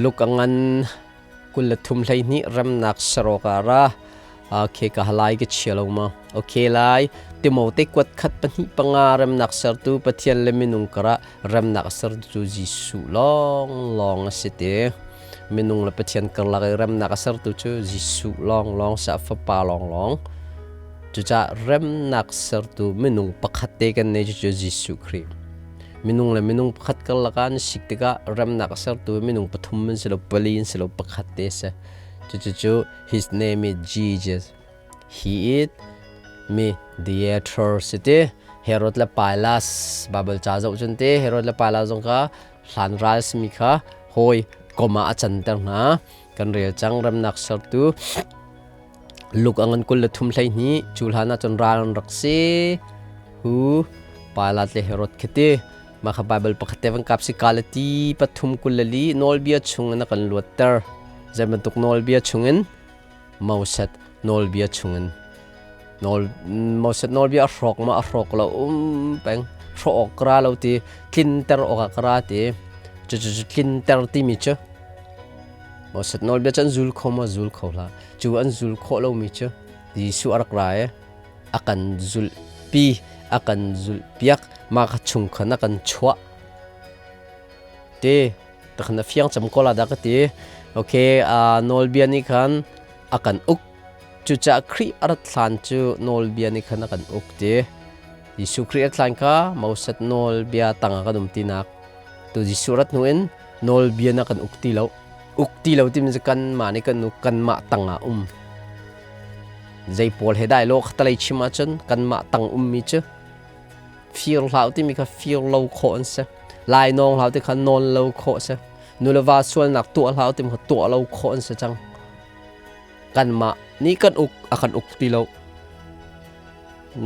Luke a ngan 23 12 remnak ser awk ah ra. Okay, ka halai ka chia lo ma. Okay lai. Timote kuat khat pahnih panga remnak sertu Pathian le minung karah remnak sertu Jesuh lawng lawng a si te. Minung le Pathian karlak i remnak a sertu cu Jesuh lawng lawng sa fapa lawng lawng. Cucaah remnak sertu minung pakhat te kan nei cucu Jesuh Khrih. Minung le minung pakhat karlak ah an sik tikah remnak a sertu minung pathum an si lo, pali an si lo, pakhat te a si. Cucu his name is Jesus. He is mediator si ti. Herod le Pilas Bible ca zoh cun ti Herod le Pilas zong kha hlan ral simi kha hawi kom ah a canter hna. Kan rel cang remnak sertu Luk a ngan 23 12 cu hlan ah cun ral an rak si. Hu Pilat le Herod khi ti. Mah kha Baibal pakhat te van kap si Galati pathum 24 nawlbia chungin a kan luatter. Zei bantuk nawlbia chungin? Moses nawlbia chungin. Nawl Moses nawlbia a hrawk ma a hrawk lo um peng hrawh awk ka ra lo ti tlinter awk ah ka ra ti. Cucu tlinter timi cu. Moses nawlbia cu an zul kho maw? Zul kho hlah. Cu an zul khawh lomi cu Jesuh a rak ra i a kan zulhpi, a kan zulhpiak, mah kha chung khan a kan chuah. Te, takhan a fiang cam ko la dah ka ti. Okay, nawlbia nih khan a kan uk. Cucaah Khrih a rat hlan cu nawlbia nih khan a kan uk ti. Jesuh Khrih a hlan kha Moses nawlbia tangah kan um tinak. Tu Jesuh rat hnu in nawlbia na kan uk ti lo. Uk ti lo timi cu kanmah nih kan uk, kanmah tangah um. Zei pawl he dai lo khatalei chim ahcun kanmah tang ummi cu fir hlah timi kha fir lo khawh an si. Lai nawng hlah ti kha nawn lo khawh si. Nuleva sualnak tuah hlah timi kha tuah lo khawh an si cang. Kanmah nih kan uk a kan uk ti lo.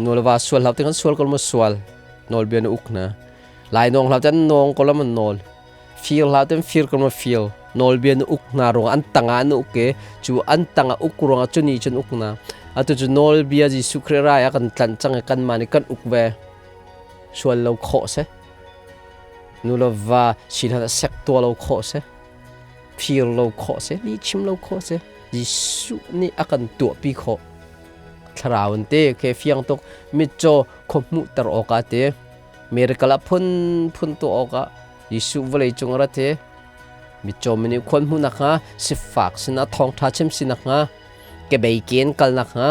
Nuleva sual hlah ti kan sual ko ma sual nawlbia na uk na. Lai nawng hlah ti an nawng ko lam an nawl. Fir hlah ti an fir ko ma fir. Nawlbia na uk hna ruangah an tangah an uk i cu an tangah uk ruangah cu ni cun uk na. Atu cu nawlbia Jesuh Khrih rai a kan tlanh cang i kanmah nih kan uk ve. Sual lo khawh si. Nu le va sin han sek tua lo khawh si. Fir lo khawh si. Li chim lo khawh si. Jesuh nih a kan tuahpi khawh. Thlarau an te ke fiang tuk mitcaw khua hmuhter awkah te miracle a phunphun tuah awkah Jesuh vawlei cung a rat i mitcaw mi nih khuan hmuh nakhnga sifak sinah thawngṭha chim si nakhnga kebei ken kal nakhnga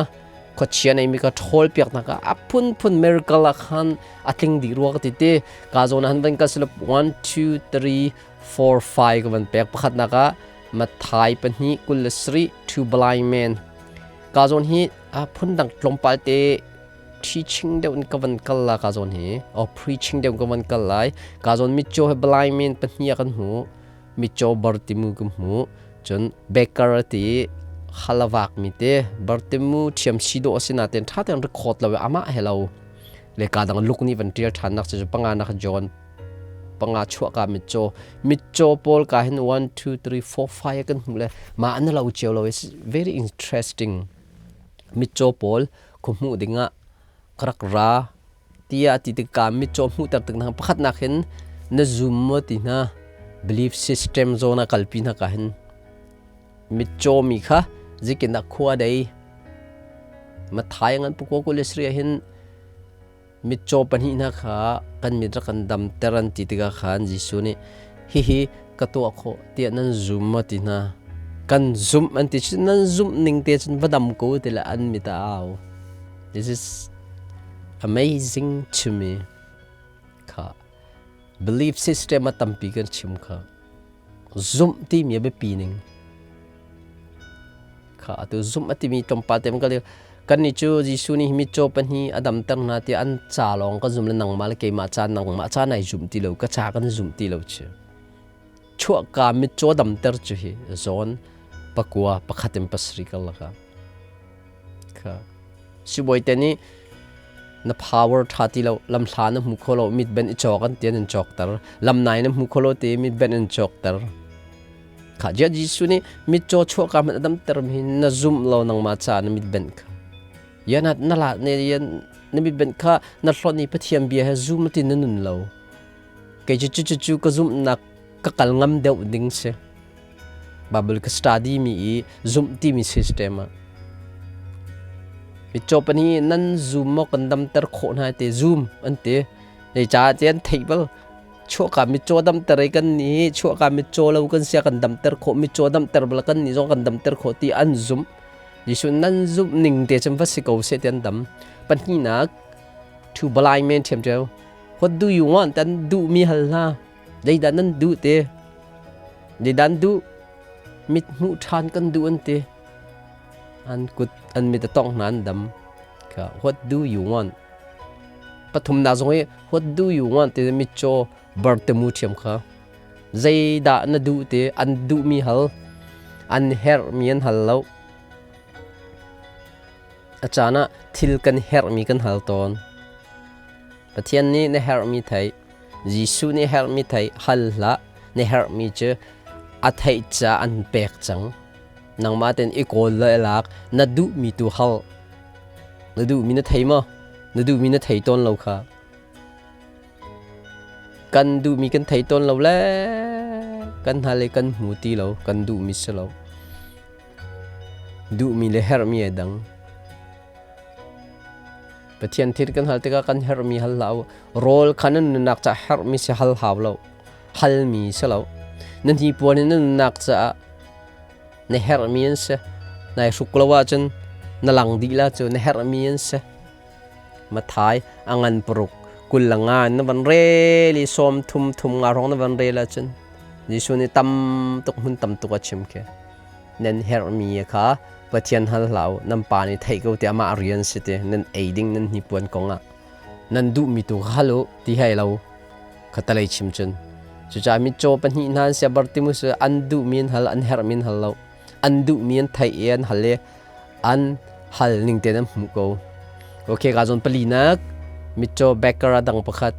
khuachia neimi kha ṭhawl piak nakah a phunphun miracle ah khan a tling dih rua ka ti ti ka zawn ah han van kal sila 1 2 3 4 5 ka van pek pakhatnak ah Matthai 2:27 two blind men ka zawn hi a phundang tlawmpal te teaching deuh in ka van kal la ka zawn hi or preaching deuh ka van kal lai ka zawn mitcaw he blind men pahnih kan hmu mitcaw Bartimu ka hmu cun baker ti halavak mi te Bartimu thiam si dawh a si nain tha tein record lo amah he lo le ka dang luk nih van tial than nak cu panga nak John panga chuah ka mitcaw mitcaw pawl ka hin 1 2 3 4 5 kan hmu le ma an lo cio lo is very interesting mitcaw pawl khu hmuh dingah karak ra tiah ti tik ka mitcaw hmuhter tik na pakhat nak hin na zoom mo ti hna belief system zone a kalpi hna ka hin mitcaw mi kha zikin a khua dei mathai ngan pukwa ko le sri hin Mitcaw pahnih hna kha kan mit rak kan damter an ti tikah khan Jesuh nih hihi ka tuah khawh tiah nan zum maw ti hna. Kan zumh an ti cun nan zumh ning te cun va dam ko ti le an mit a au. This is amazing to me. Kha belief system a tampi kan chim kha. Zumh timi a biapi ning. Kha atu zumh a timi tlawmpal te kan kan nih cu Jesuh nih mitcaw pahnih a damter hna tiah an ca lawng kan zum le nangmah le keimah ca nangmah ca nai zum ti lo ka ca kan zum ti lo cu chuahka mitcaw damter cu hi zawn pakua pakhat in pasarih karlak ah kha sibawi te nih na power tha ti lo lamhla na hmu kho lo mit ben i cawk an tian in cawkter lamnai na hmu kho lo te mit ben in cawkter kha jia Jesuh nih mitcaw chuahka hmanh a damter mi na zum lo nangmah ca na mit ben kha ya na na la ne ya na mit ben kha na hlon i Pathian bia he zum ti na nun lo kei cu cu cu ka zumhnak ka kal ngam deuh ding si Bible ka study mi i zumh timi system ah mitcaw pahnih nan zoom maw kan damter khawh hna te zoom an ti ei ca te an theih bal chuahka mitcaw damter ei kan ni chuahka mitcaw lo kan sia kan damter khawh mitcaw damter bal kan ni zong kan damter khawh ti an zum Jesuh nan zumh ning te cun va si ko seh ti an dam pahnihnak to blind men thiam teu what do you want an duh mi hal hna Zeidah nan duh ti? Zeidah an duh? Mit hmuh ṭhan kan duh an ti. An kut an mit a tongh hna an dam. Kha what do you want? Pathumnak zong hi what do you want ti mitcaw bartemu ṭhiam kha. Zeidah na duh ti an duhmi hal. An herhmi an hal lo. A caan ah thil kan herhmi kan hal tawn. Pathian nih na herhmi theih. Jesuh nih herhmi theih hal hlah, na herhmi cu a theih ca an pek cang. Nangmah tein i kawl le lak, na duhmi tu hal. Na duhmi na thei maw? Na duhmi na thei tawn lo kha. Kan duhmi kan thei tawn lo le. Kan hal i kan hmu ti lo, kan duhmi si lo. Duhmi le herhmi ai dang. Pathian thil kan hal tikah kan herhmi hal hlah u. Rawl kha nan nunnak caah herhmi si hal hau lo. Halmi si lo. Nan hnipuan in nan nunnak caah na herhmi an si. Nai hruk lo ahcun na lang dih la cu na herhmi an si. Mathai a ngan paruk 25 na van rel i 30 thum nga hrawng na van rel ahcun Jesuh nih tam tuk hmun tam tuk a chim khi. Nan herhmi kha Pathian hal hlah u, nan pa nih theih ko ti amah rian si ti nan ei ding nan hnipuan kong ah nan duhmi tu kha hal u ti hei lo khatalei chim cun. Cucaah mitcaw pahnih hna an sia Bartimus an duhmi an hal an herhmi an hal lo. An duhmi an theih i an hal i an hal ning tein an hmuh ko. Okay, ka zawn palinak mitcaw baker a dang pakhat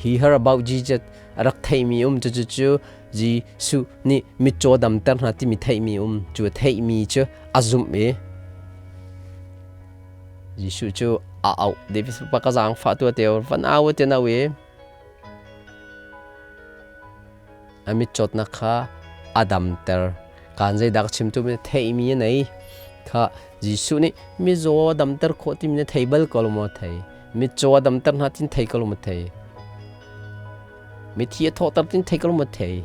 he heard about Jesus a rak theihmi um cu cu cu Jesuh nih mitcaw damter hna timi theihmi um cu theihmi cu a zumh i Jesuh cu a auh David pa ka zaangfah tu te van au te nau i a mitcawtnak kha a damter kan zeidah ka chim tu mi theihmi a nei kha Jesuh nih mizaw a damter khawh timi na thei bal ko lo maw thei mitcaw a damter hna tin thei ko lo maw thei mithi a thawhter tin thei ko lo maw thei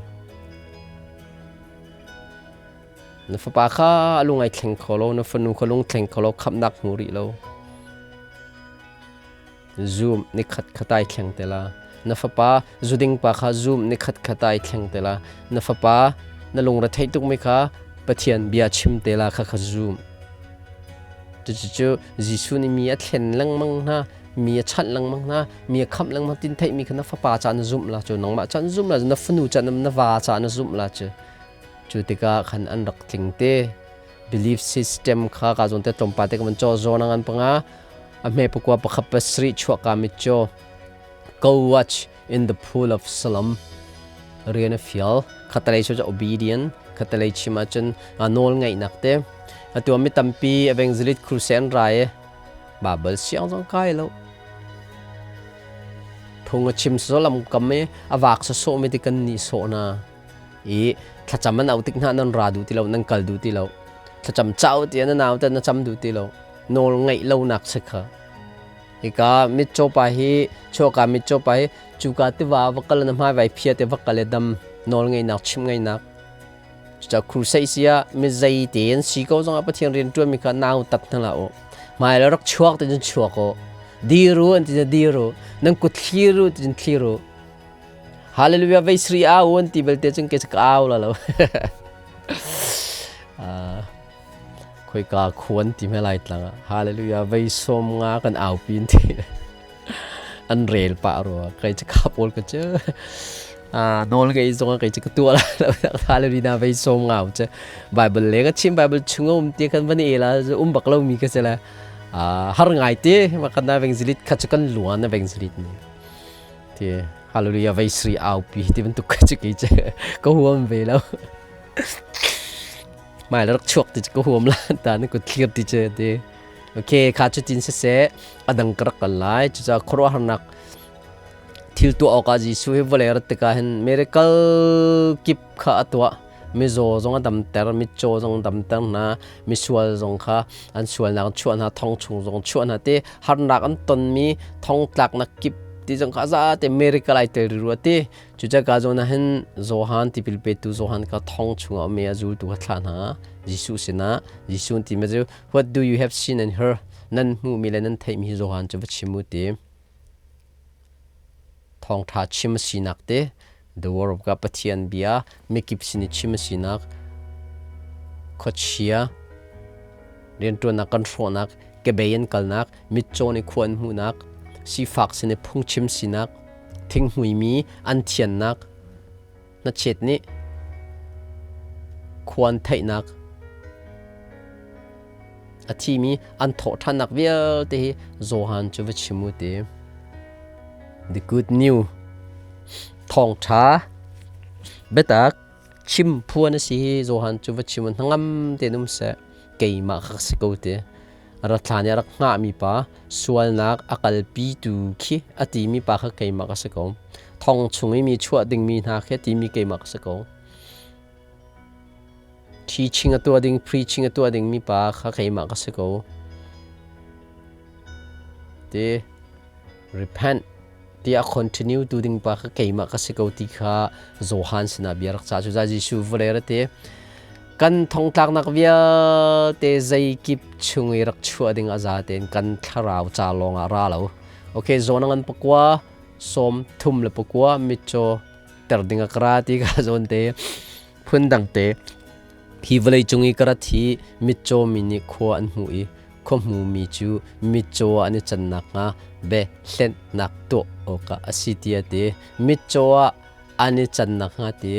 na fapa kha a lung ai thleng kho lo na fanu kha lung thleng kho lo khamhnak hmu rih lo Zoom ni khat khatai thleng te la. Na fapa zuding pa kha Zoom ni khat khatai thleng te la. Na fapa na lungre theih tuk mi kha Pathian bia chim te la kha kha Zoom. Cucu Jesuh nih mi a thlen lengmang hna, mi a chanh lengmang hna, mi a khamh lengmang tin theih mi kha na fapa ca na zumh la cu nangmah ca na zumh la na fanu ca na va ca na zumh la cu. Cu tikah khan an rak tling te. Belief system kha ka zawn te tlawmpal te ka van caw zawn a ngan panga. A hme pakua pakhat pasarih chuahka mitcaw Go watch in the pool of Siloam rian a fial. Khatalei cu obedient, khatalei chim ahcun nawl ngaihnak te. Atu mi tampi evangelist crusade an rai i Bible siang zong kai lo. Phung a chim lam kam i a vak sawsawh mi ti kan nih sawh na. I thlacam an au tik hna nan ra duh ti lo, nan kal duh ti lo. Thlacam cau ti na nau te na cam duh ti lo. Nawl ngaih lonak si kha. Hika mitcaw pa hi chuahka mitcaw pa hi cuka tiva va kal na hmai vai phia te va kal i dam nawl ngeihnak chim ngeihnak cucaah crusade si ah mi zei te an si ko zongah Pathian rian ṭuan mi kha nau tat hna hlah u hmai le rak chuak ti cun chuak u dir u an ti cun dir u nan kut thlir u ti cun thlir u Hallelujah vei sri au an ti belte cun ke ka au la lo Khoika khuan ti hme lai tlang ah hallelujah vei 50 kan au pin ti an rel pah rua kai cu ka pawl ka cu nawl ngei zong kai cu ka tua la hallelujah na vei 50 cu bible le ka chim bible chung um ti kan van e la um bak lo mi ka se la har ngai te ma kan na evangelist kha chu kan luan na evangelist ni ti hallelujah vei sri au pi ti bantuk ka chu ki che ka huam ve lo Mai la rak chuak ti cu ka huam la ta na kut thlir ti cu ti. Okay, kha cu tin siseh a dang ka rak kal lai. Cucaah khuaruahharnak thil tuah awkah Jesuh hi vawlei rat tikah hin miracle kip kha a tuah. Mizaw zong a damter, mitcaw zong damter hna, misual zong kha an sualnak chuah hna, thong chung zong chuah hna ti harnak an tonmi thongtlaknak kip ti zong kha zate miracle ai tel rua ti. Cucaah zawn ah hin Johan tipil petu Johan kha thong chungah a um i a zultu kha thlah hna. Jesuh sinah Jesuh an timi cu What do you have seen and heard? Nan hmuhmi le nan theihmi hi Johan cu va chim u ti. Thawngṭha chim a sinak te The Word of God Pathian bia mikip sin i chim a sinak khuachia rianṭuannak kan hrawhnak kebei an kalnak mitcaw nih khua an hmuhnak sifak sin i phungchim sinak thinghmuimi an thiannak hnachet nih khua an theihnak a thimi an thawh ṭhannak vialte hi Johan cu va chim u ti the good new thawngṭha biatak chim phuan a si hi Johan cu va chim hnangam tein um seh keimah kha ka si ko ti Rathla nih a rak hngahmi pa sualnak a kalpitu khi a timi pa kha keimah ka si ko. Thong chung i mi chuah dingmi hna khi a timi keimah ka si ko. Teaching a tuah ding, preaching a tuah ding mi pa kha keimah ka si ko. Ti repent ti a continue tu ding pa kha keimah ka si ko ti kha Johan sinah bia rak ca cu za Jesuh vawlei ra ti kan thongtlaknak vialte zeikip chung i rak chuah ding a za tein kan thlarau ca lawng ah ra lo. Okay, zawn ngan pakua 39 mitcaw ter ding a kra ti ka zawn te phun dang te hi vawlei cung i ka rat hi mitcaw mi nih khua an hmuh i khua hmu mi cu mitcaw ah an i can nakhnga be hlennak tuah awkah a si ti a ti. Mitcaw ah an i can nakhnga ti.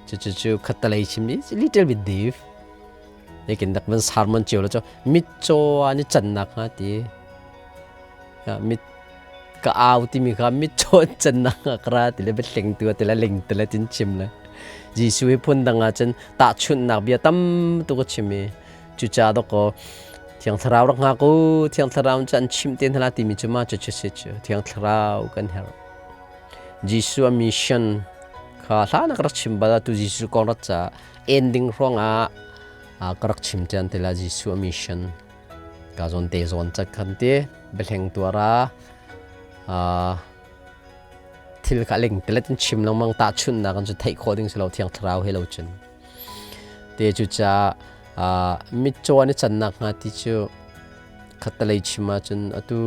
Cucu khattalei chim is little bit deep. Lekin dak van sermon cio la cu mitcaw ah an i can nakhnga ti. Mit ka au timi kha mitcaw an can nakhnga ka ra ti le biahleng tu ti le ling ti le tin chim le. Jesuh hi phun dang ah cun tahchunhnak bia tam tuk a chim i cucaah dawkaw Thiang Thlarau rak hngak u, Thiang Thlarau cu an chimh te hna la timi cu ma cu si cu Thiang Thlarau kan herh. Jesuh a mission kha hlan ah ka rak chim bal tu Jesuh kong rat ca ending hrawng ah ka rak chim tian te la Jesuh a mission ka zawn te zawn cak khan te biahleng tuara thil kha ling telet in chim lengmang tahchunhnak an cu theih khawh ding si lo Thiang Thlarau he lo cun. Te cu ca mitcaw an i cannak hnga ti cu khattelei chim ahcun atu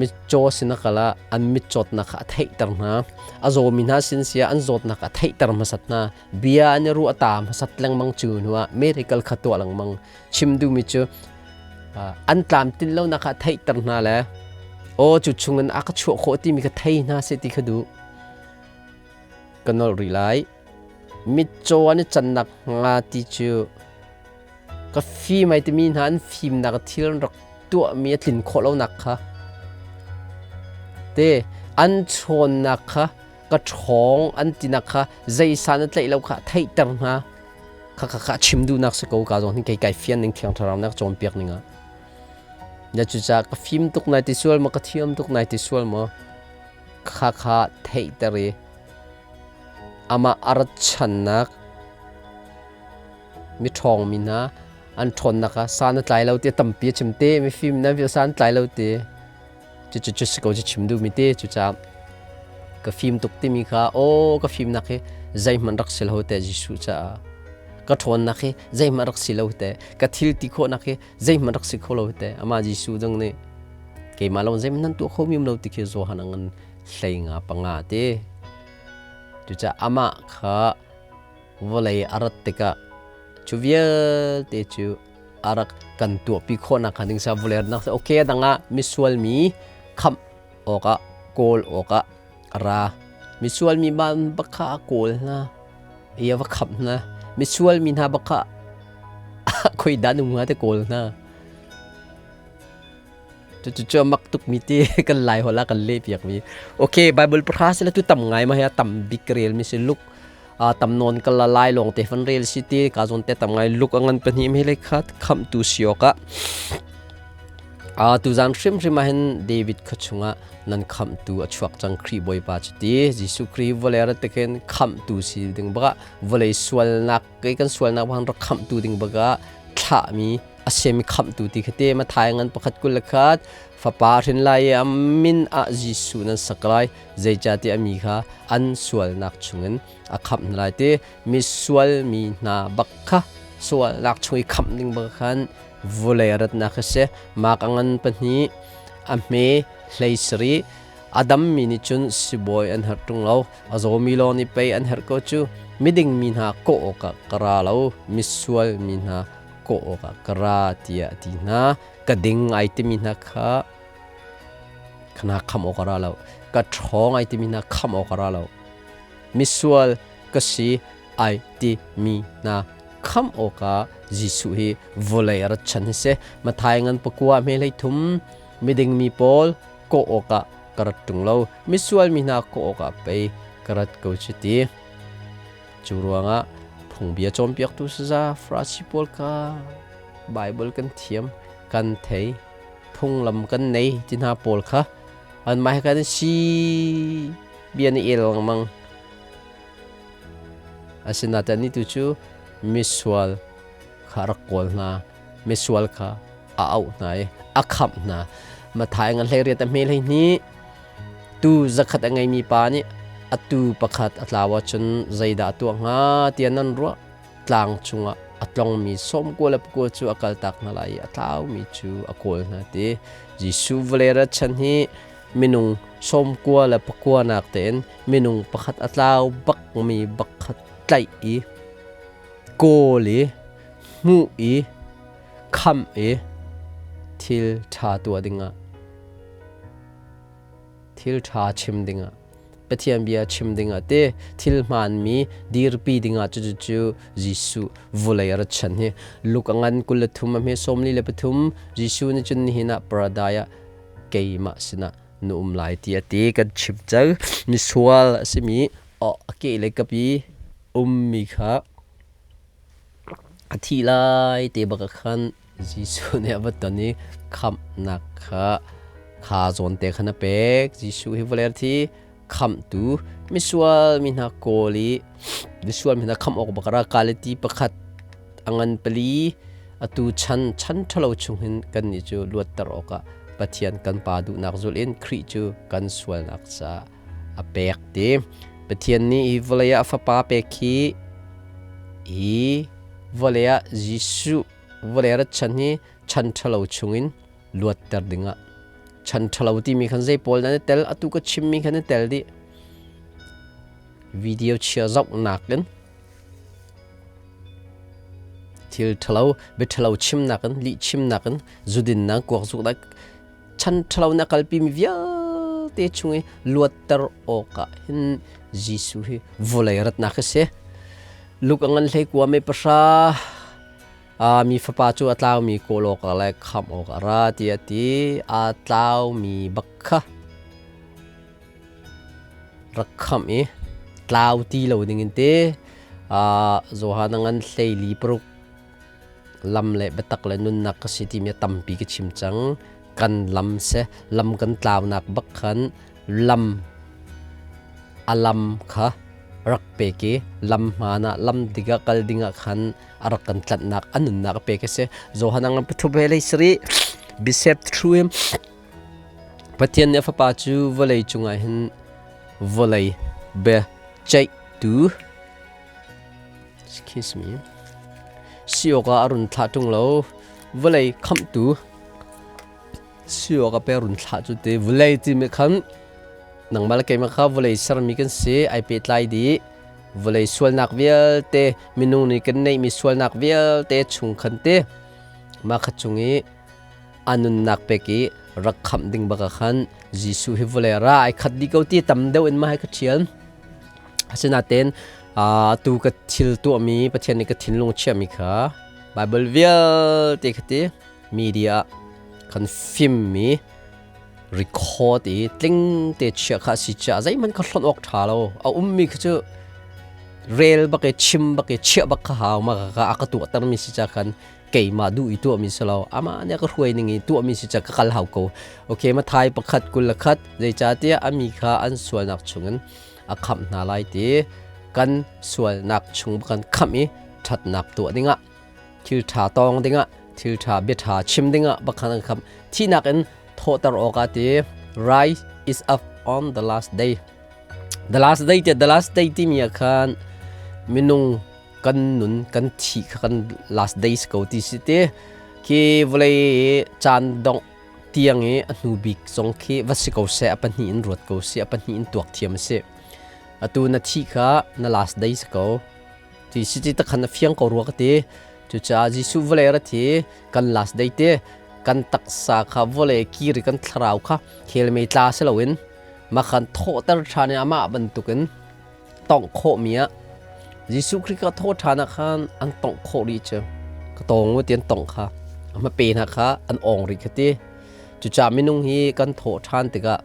mitcaw sin a kal ah an mitcawtnak kha a theihter hna. A zawmi hna sin sia an zawtnak a theihter hmasat hna. Bia an i ruah ta hmasat lengmang cu hnu ah miracle kha tuah lengmang. Chim duhmi cu an tlamtlin lonak kha a theihter hna le aw cu chungin a ka chuah khawh timi kha thei hna seh ti kha duh. Ka nolh rih lai. Mitcaw an i cannak hnga ti cu ka fim ai timi hna an fimnak thil an rak tuahmi a tlin khawh lonak kha te an chawnnak kha ka ṭhawng an tinak kha zeisan a tlaih lo kha theihter hna kha kha kha chim duhnak si ko ka zong hin kei kai fian ning Thiang Thlarau nak cawnpiak ning ah na cucaah ka fim tuk nai ti sual maw ka thiam tuk nai ti sual maw kha kha theihter i amah a rat channak miṭhawngmi hna an ṭhawnnak ah san a tlai lo ti tampi a chim te mifim na san tlai lo ti cucu cu si ko cu chim duhmi te cucaah ka fim tuk timi kha aw ka fimnak hi zeihmanh rak si lo te Jesuh caah ka ṭhawnnak hi zeihmanh rak si lo te ka thil ti khawhnak hi zeihmanh rak si kho lo te amah Jesuh zong nih keimah lo zeihmanh nan tuah kho mi um lo ti khi Johan a ngan 15 te. Cucaah amah kha vawlei a rat tikah cu vialte cu a rak kan tuahpi khawhnak hnga ding sa vawlei ratnak okay a dang ah misual mi khamh awkah kawl awkah a ra. Misual mi ban bak kha a kawl hna i a va khamh hna. Misual mi hna bak kha khoi dah um hnga te kawl hna. Cucu a mak tukmi ti kan Lai holh ah kan lehpiakmi. Okay, Bible pahra sila tu tam ngai ma hi tam bik rel mi si Luke tam nawn kal la lai lawng te fan rel si ti ka zawn te tam ngai Luke a ngan pahnih mi le khat khamtu si awkah tu zan hrimhrim ah hin David kha chungah nan khamtu a chuak cang Khrih Bawipa cu ti Jesuh Khrih vawlei ra tikin khamtu si ding bakah vawlei sualnak kei kan sualnak bang rak khamtu ding bakah thlahmi a siami khamhtu ti kha te Mathai ngan pakhat 21 fapa hrin lai i a min ah Jesuh nan sak lai zeicahtiah mi kha an sualnak chungin a khamh hna lai ti mi sual mi hna bak kha sualnak chung i khamh ding bak khan vulei ratnak a si mak a ngan pahnih a hme 17 a dammi nih cun sibawi an herh ṭung lo a zawmi lawng nih pei an herh ko cu miding mi hna kawh awkah ka ra lo misual mi hna kawh awkah ka ra tiah a ti hna. Ka ding ai timi hna kha khana kham awk a ra lo. Ka ṭhawng ai timi hna kham awk a ra lo. Misual ka si ai timi hna kham awkah Jesuh hi vawlei a rat chan hi si. Mathai ngan pakua hme hlei thum miding mi pawl kawh awkah ka rat ṭung lo. Misual mi hna kawh awkah pei ka rat ko cu ti. Cu ruangah phungbia cawnpiaktu saza Farasi pawl kha Baibal kan thiam, kan thei, phunglam kan nei ti hna pawl kha anmah he kan si bia na el lengmang. Asinain ni tu cu Misual kha rak kawl hna. Misual kha a auh hna i a khamh hna. Matthai ngan hlei riat a hme hlei hnih. Tu zakhat a ngeimi pa nih atu pakhat a tlau ahcun zeidah a tuah hnga tiah nan ruah? Tlang cungah a tlongmi sawmkua le pakua cu a kaltak hna lai i a tlaumi cu a kawl hna ti. Jesuh vawlei rat chan hi minung sawmkua le pakua nak tein minung pakhat a tlau bakmi bakkhat tlaih i kawl i hmuh i khamh i thil ṭha tuah dingah thil ṭha chim dingah Pathian bia chim dingah te thil hmaanmi dirpi dingah cucu Jesuh vulei a rat chan hi. Luke a ngan 23 a hme 43 Jesuh nih cun nihin ah paradise ah keimah sinah na um lai ti a ti. Kan chim cang. Misual a simi a ke le kapi ummi kha a thi lai te bak ah khan Jesuh nih a va ton i khamhnak kha kha zawn te khan a pek. Jesuh hi vawlei thi khamhtu misual mi hna kawl i misual mi hna khamh awk bak ra kaliti pakhat a ngan pali atu chan chan ṭhalo chung hin kannih cu luatter awkah Pathian kan Pa duhnak zulh in Khrih cu kan sualnak caah a pek ti. Pathian nih hi vawlei ah a Fapa pek hi hi vawlei ah Jesuh vawlei rat chan hi chan ṭhalo chungin luatter dingah chan ṭhalo timi khan zei pawl nan i tel atu ka chimmi khan i tel dih. Video chia zohnak in thil ṭhalo bia ṭhalo chimnak in lih chimnak in zudinnak kuak zuknak chan ṭhalo na kalpimi vialte chung i luatter awkah hin Jesuh hi vawlei ratnak a si. Luke a ngan hlei kua me pahra mi fapa cu a tlaumi kawl awkah le khamh awk a ra ti a ti. Aa tlaumi bak kha rak khamh i tlau ti lo dingin te Johan a ngan hlei li paruk lam le biatak le nunnak ka si timi a tampi ka chim cang. Kan lam se lam kan tlaunak bak khan lam a lam kha rak pek i lam hmaan ah lam dik ah kal ding ah khan a rak kan tlanhnak a nunnak a pek a si. Johan a ngan pathum he lei sarih be saved through him. Pathian nih a Fapa cu vawlei cungah hin vawlei bia ceihtu excuse me si awkah a run thlah ṭung lo. Vawlei khamhtu si awkah pe run thlah cu ti. Vawlei timi khan nangmah le keimah kha vawlei sermi kan si, ai pehtlai dih. Vawlei sualnak vialte minung nih kan neihmi sualnak vialte chung khan ti mah kha chung i a nunnak pek i rak khamh ding bak ah khan Jesuh hi vawlei ra ai khat dih ko ti tam deuh in mah hi ka ṭhial. Asinain tu ka thil tuahmi Pathian nih ka thinlung chiahmi kha Bible vialte kha ti media kan fimmi record i tling te chiah kha si chiah zeihmanh ka hlonh awk ṭha lo a ummi kha cu rel bak i chim bak i chiah bak kha hau ma ka a ka tuahtermi si ca khan keimah duh i tuahmi si lo amah nih a ka hruai ning i tuahmi si ca ka kal hau ko. Okay, Mathai pakhat 21 zeicahtiah a mi kha an sualnak chungin a khamh hna lai ti kan sualnak chung kan khamh i ṭhatnak tuah dingah thil ṭha tawng dingah thil ṭha bia ṭha chim dingah bakhan an khamh thihnak in thawhter awkah ti rise is up on the last day. The last day ti the last day timi ah khan minung kan nun kan thi kha kan last days ko ti si te khi vawlei caan dongh tiang i a hnu bik zong khi va si ko seh a pahnih in ruat ko si a pahnih in tuak thiam a si atu na thi kha na last days ko ti si ti takhan a fiang ko rua ka ti cucaah Jesuh vawlei ra thi kan last day te kan taksa kha vawlei kiri kan thlarau kha khel mei tla si loin makhan thawhter ṭhan i amah bantukin tongh khawhmi ah Jesuh Khrih ka thawh ṭhan ah khan an tongh khawh rih cu ka tawng u ti an tongh kha a hmape hna kha an awng rih kha ti. Cucaah minung hi kan thawh ṭhan tikah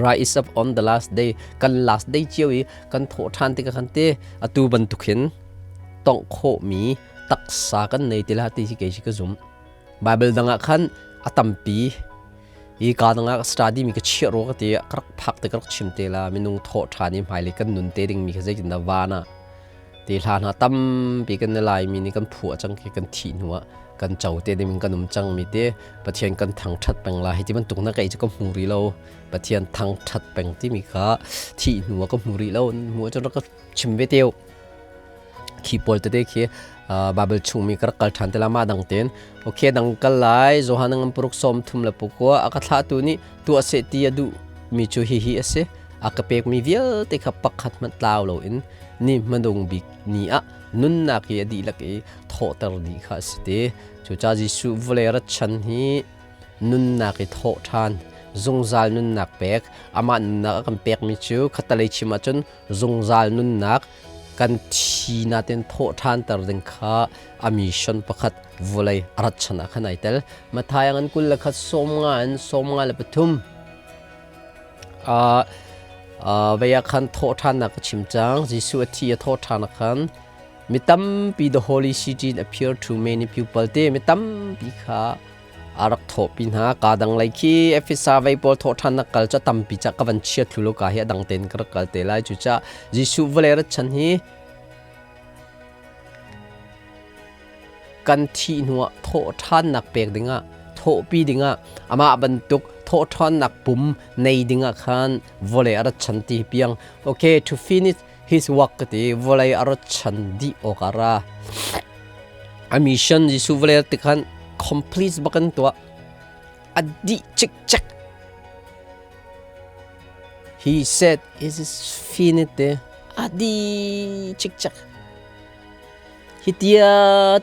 rise up on the last day kan last day cio i kan thawh ṭhan tikah khan ti atu bantuk hin tongh khawhmi taksa kan nei ti la ti hi kei hi ka zum. Bible dang ah khan a tampi hi ka dang ah study mi ka chiah rua ka ti ka rak phak te ka rak chim te la minung thawh ṭhan i hmailei kan nun te ding mi kha zeitin dah van ah. Ti hla hna tampi kan Laimi nih kan phuah cang khi kan thih hnu ah kan co te ding kan um cang mi te Pathian kan thangṭhat peng la hi ti bantuk na kei cu ka hmu rih lo. Pathian thangṭhat peng timi kha thih hnu ah ka hmu rih lo. Hmu ahcun rak ka chim ve teu. Khi pawl tete khi Bible chungmi ka rak kal ṭhan te la mah dang tein. Okay, dang kal lai. Johan ngan paruk sawm thum le pakua a ka thlahtu nih tuah seh ti a duh mi cu hihi a si. A ka pekmi vialte kha pakhat hmanh tlau loin ni hmanung bik ni ah nunnak i a dihlak i thawhter dih kha a si te. Cucaah Jesuh vawlei rat chan hi nunnak i thawh ṭhan, zungzal nunnak pek, amah nunnak a kan pekmi cu khattalei chim ahcun zungzal nunnak kan thi natin thawh ṭhanter ding kha a mission pakhat vawlei a rat chan ah khan ai tel. Matthai an 21 sawmnga in 53 vei ah khan thawh ṭhannak ka chim cang. Jesuh a thi a thawh ṭhan ah khan mi tampi the holy city appear to many people te mi tampi kha a rak thawhpi hna. Ka dang lei khi Efesa vei pawl thawh ṭhannak kal cu tampi ca ka van chia thlu lo ka hi a dang tein ka rak kal te lai. Cucaah Jesuh vawlei rat chan hi kan thih hnuah thawhṭhannak pek dingah thawhpi dingah amah bantuk thawhṭhannak pum nei dingah khan vawlei a rat chan ti piang. Okay, to finish his work ka ti, vawlei a rat chan dih awk a ra. A mission Jesuh vawlei rat tikhan complete bakan tuah, a dih cikcek. He said it is finished te, a dih cikcek. Hi tia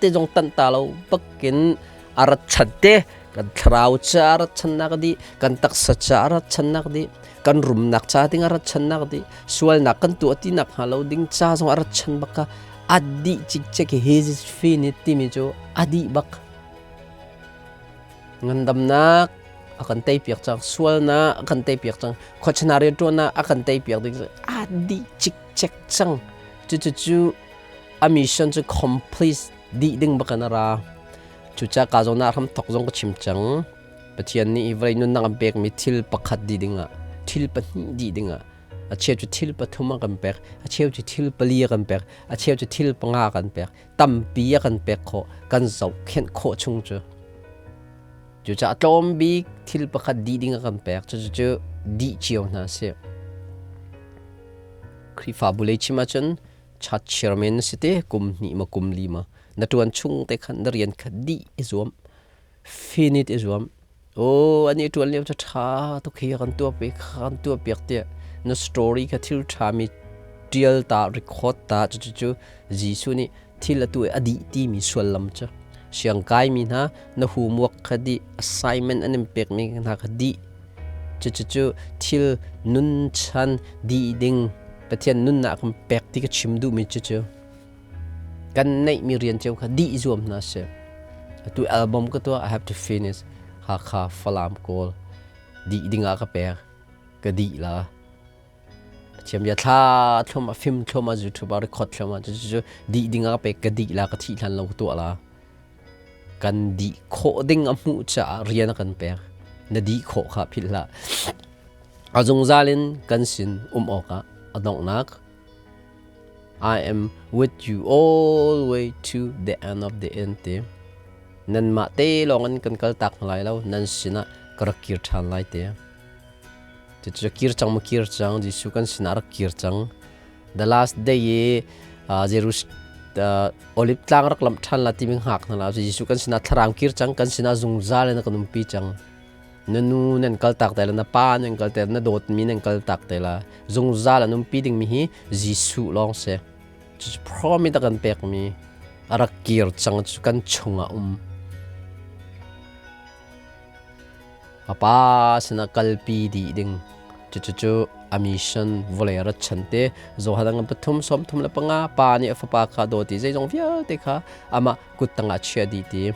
te zong tanh ta lo bakin a rat chan te. Kan thlarau ca a rat channak dih, kan taksa ca a rat channak dih, kan rumnak ca ding a rat channak dih, sualnak kan tuah ti nak hnga lo ding ca zong a rat chan bak ka a dih cikcek. Hi is finit timi cu a dih bak. Ngandamnak a kan tei piak cang, sualnak a kan tei piak cang, khuachana rianṭuannak a kan tei piak ding a dih cikcek cang. Cucu a mission cu complete dih ding bak in a ra. Cucaah ka zawn ah hramthok zong ka chim cang. Pathian nih hi vawlei nunnak an pekmi thil pakhat dih dingah, thil pahnih dih dingah, a cheu cu thil pathum a kan pek, a cheu cu thil pali a kan pek, a cheu cu thil panga a kan pek, tampi a kan pek khawh, kan zohkhenh khawh chung cu. Cucaah tlawm bik thil pakhat dih ding a kan pek, cucu cu dih cio hna sih. Khrihfabu lei chim ahcun chat chairman na si te, kum hnih ma kum li ma na ṭuan chung te khan na rian kha dih i zuam, finit i zuam. Oh, ani ṭuan lio cu ṭha tuk hi kan tuah pe kan tuah piak tiah na story kha thil ṭha mi ṭial ta, record ta. Cucu cu Jesuh nih thil atu a dih timi suallam cu siangkai mi hna na homework kha dih, assignment an in pek mi hna kha dih. Cucu thil nun chan dih ding Pathian nunnak kan pek ti ka chim duhmi cucu kan neihmi rian cio kha dih zuam hna sih. Atu album ka tuah, I have to finish. Hakha, Falam, Kawl dih dingah ka pek, ka dih la. Pathian bia thla thlum a film thlum a YouTube a record thlum a cucu dih dingah ka pek, ka dih la, ka thih hlan lo ka tuah la. Kan dih khawh ding a hmuh caah rian a kan pek. Na dih khawh kha philh hlah. A zungzal in kan sin um awkah a donghnak I am with you all way to the end of the end te. Nanmah te lawng in kan kal tak hna lai lo, nan sinah ka rak kir ṭhan lai te. Cucu kir cang ma kir cang, Jesuh kan sinah rak kir cang. The last day i Jerusalem Olive tlang rak lamh ṭhan la timi hngak hna la. Jesuh kan sinah thlarang kir cang, kan sinah zungzal in a kan umpi cang. Na nu nan kal tak te la, na pa nan kal te la, na dawtmi nan kal tak te la. Zungzal an umpi dingmi hi Jesuh lawng si. Cucu promise a kan pekmi a rak kir cang cu kan chungah um. A pa sinah kalpi dih ding. Cucu a mission vawlei rat chan te. Johan ngan pathum 35 pa nih a fapa kha dawt i zeizong vialte kha amah kut tangah chia dih ti.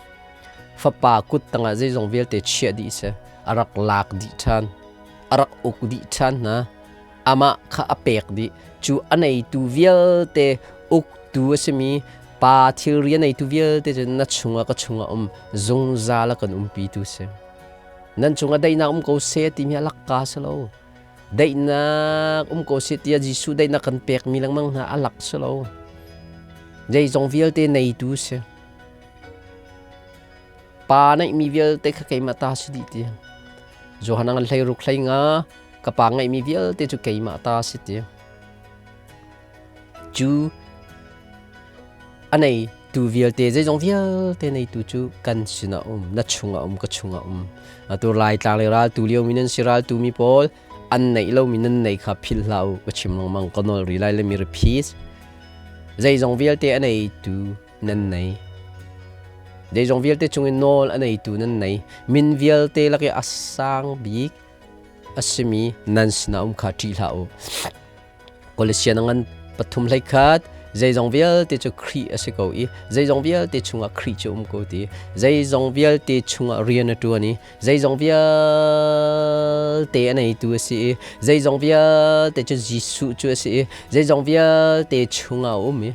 Fapa kut tangah zeizong vialte chiah dih si. A rak lak dih ṭhan. A rak uk dih ṭhan hna. Amah kha a pek dih. Cu a neitu vialte uktu a simi pa thilri a neitu vialte cu na chungah ka chungah um zungzal a kan umpitu si. Nan cungah daihnak um ko seh timi a lakka si lo. Daihnak um ko seh tiah Jesuh daihnak kan pekmi lengmang hna a lak si lo. Zeizong vialte neitu si. Pa neihmi vialte kha keimah ta si dih ti. Johan ngan hlei ruk hlei nga ka pa ngeihmi vialte cu keimah ta si ti. Cu a nei tu vialte zeizong vialte neitu cu kan sinah um na chungah um ka chungah um. Atu lai tlang le ral tu lio mi nan si ral tu mi pawl an neih lomi nan nei kha philh hlah u ka chim lengmang ka nawl ri lai le mi repeat zeizong vialte a neitu nan nei zeizong vialte chungin nawl a neitu nan nei min vialte lak i a sang bik a simi nan sinah um kha ṭih hlah u Kolosian ngan pathum hlei khat zeizong vialte cu Khrih a si ko i zeizong vialte chungah Khrih cu um ko ti zeizong vialte chungah rian a ṭuan i zeizong vialte a neitu a si i zeizong vialte cu Jesuh cu a si i zeizong vialte chungah a um i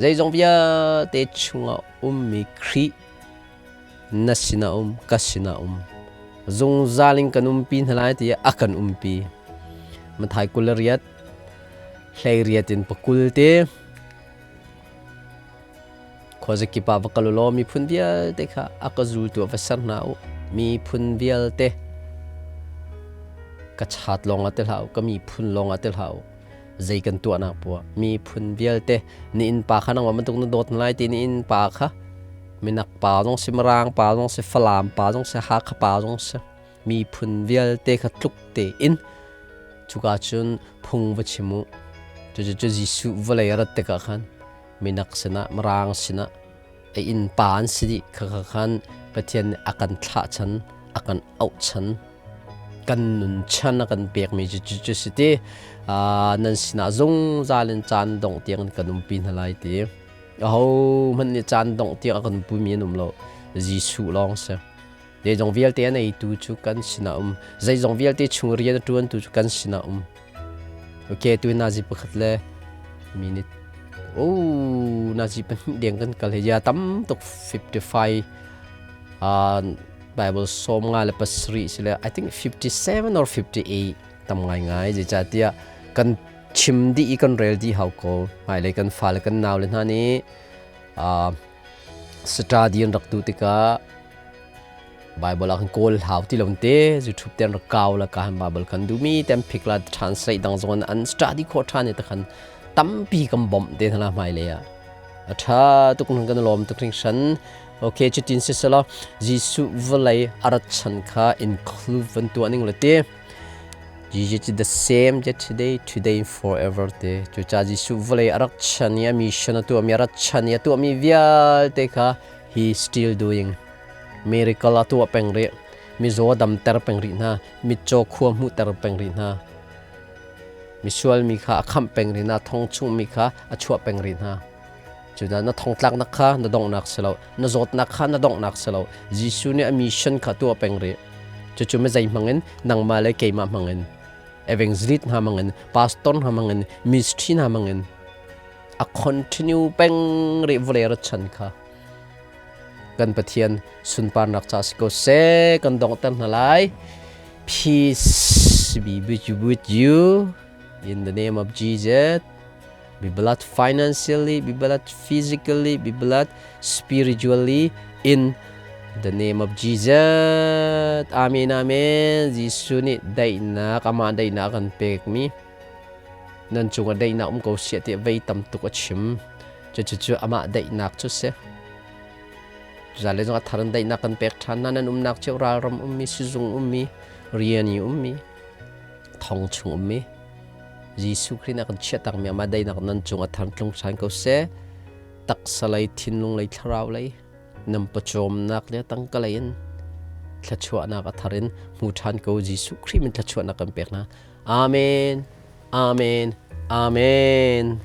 zeizong vialte chungah ummi Khrih na sinah um ka sinah um zungzal in kan umpi hna lai tiah a kan umpi Mathai 28 hleiriat in pakul te khuazakip ah va kal u law miphun vialte kha a ka zultu ah va ser hna u miphun vialte ka chat lawng ah tel hlah u ka miphun lawng ah tel hlah u zei kan tuahnak poah miphun vialte ni inn pa kha nangmah bantuk na dawt hna lai ti ni inn pa kha minak pa zong si mirang pa zong si falam pa zong si hakha pa zong si miphun vialte kha tluk tein cuka cun phung va chim u cucu cu Jesuh vawlei a rat tikah khan minak sinah mirang sinah a inn pa an si dih kha kha khan Pathian nih a kan thlah chan a kan auh chan kan nun chan a kan pekmi cu cu cu si ti nan sinah zungzal in caan dongh tiang in kan umpi hna lai ti Ahohmanh nih caan dongh tiang a kan pumi an um lo. Jesuh lawng si. Zeizong vialte a neitu cu kan sinah um. Zeizong vialte chung rian a ṭuantu cu kan sinah um. Okay, tu nazi pakhat le minute. Oh, nazi pahnih deng kan kal he ya tam tuk 55 Bible som nga le pasarih sile I think 57 or 58 tam ngai ngai zeicahtiah kan chim dih i kan rel dih hau ko hmailei kan fale kan naule hna nih study an rak tu tikah Bible ah kan kawl hau ti lo te YouTube te an rak kau la ka han Bible kan duhmi tem phik la translate dang zong an study khawh ṭhan i takhan tampi kan bawmh te hna hmailei ah a ṭha tuk kan lawm tuk hringhran okay cutin siselaw Jesuh vawlei a rat chan kha include van tuah ning le te Jesus is the same yesterday, today and forever te. Cucaah Jesuh vawlei a rak chan i a mission a tuahmi a rat chan i a tuahmi vialte kha he still doing. Miracle a tuah peng rih. Mizaw a damter peng rih hna. Mitcaw khua hmuhter peng rih hna. Misual mi kha a khamh peng rih hna. Thong chungmi kha a chuah peng rih hna. Cudah na thongtlaknak kha na donghnak si lo. Na zawtnak kha na donghnak si lo. Jesuh nih a mission kha tuah peng rih. Cucu mizei hmangin nangmah le keimah hmangin evangelist hna hmangin pastor hna hmangin ministry hna hmangin a continue peng rih vawlei rat chan kha kan Pathian sunparnak ca si ko seh kan donghter hna lai peace be with you, with you in the name of Jesus be blessed financially be blessed physically be blessed spiritually in the name of Jesus amen amen Jesuh nih daihnak amah daihnak kan pekmi nan cungah daihnak um ko siah tiah vei tam tuk a chim cucu amah daihnak cu si Zale zong a thar in daihnak kan pek ṭhan hna nan umnak cio ralram ummi sizung ummi rian i ummi thong chung ummi Jesuh Khrih nih a kan chiahtakmi amah daihnak nan cung a thar tlung ṭhan ko seh. Taksa lei, thinlung lei, thlarau lei, nan pawcawmnak le tangka lei in thluachuahnak a thar in hmu ṭhan ko Jesuh Khrih min thluachuahnak kan pek hna. Amen. Amen. Amen.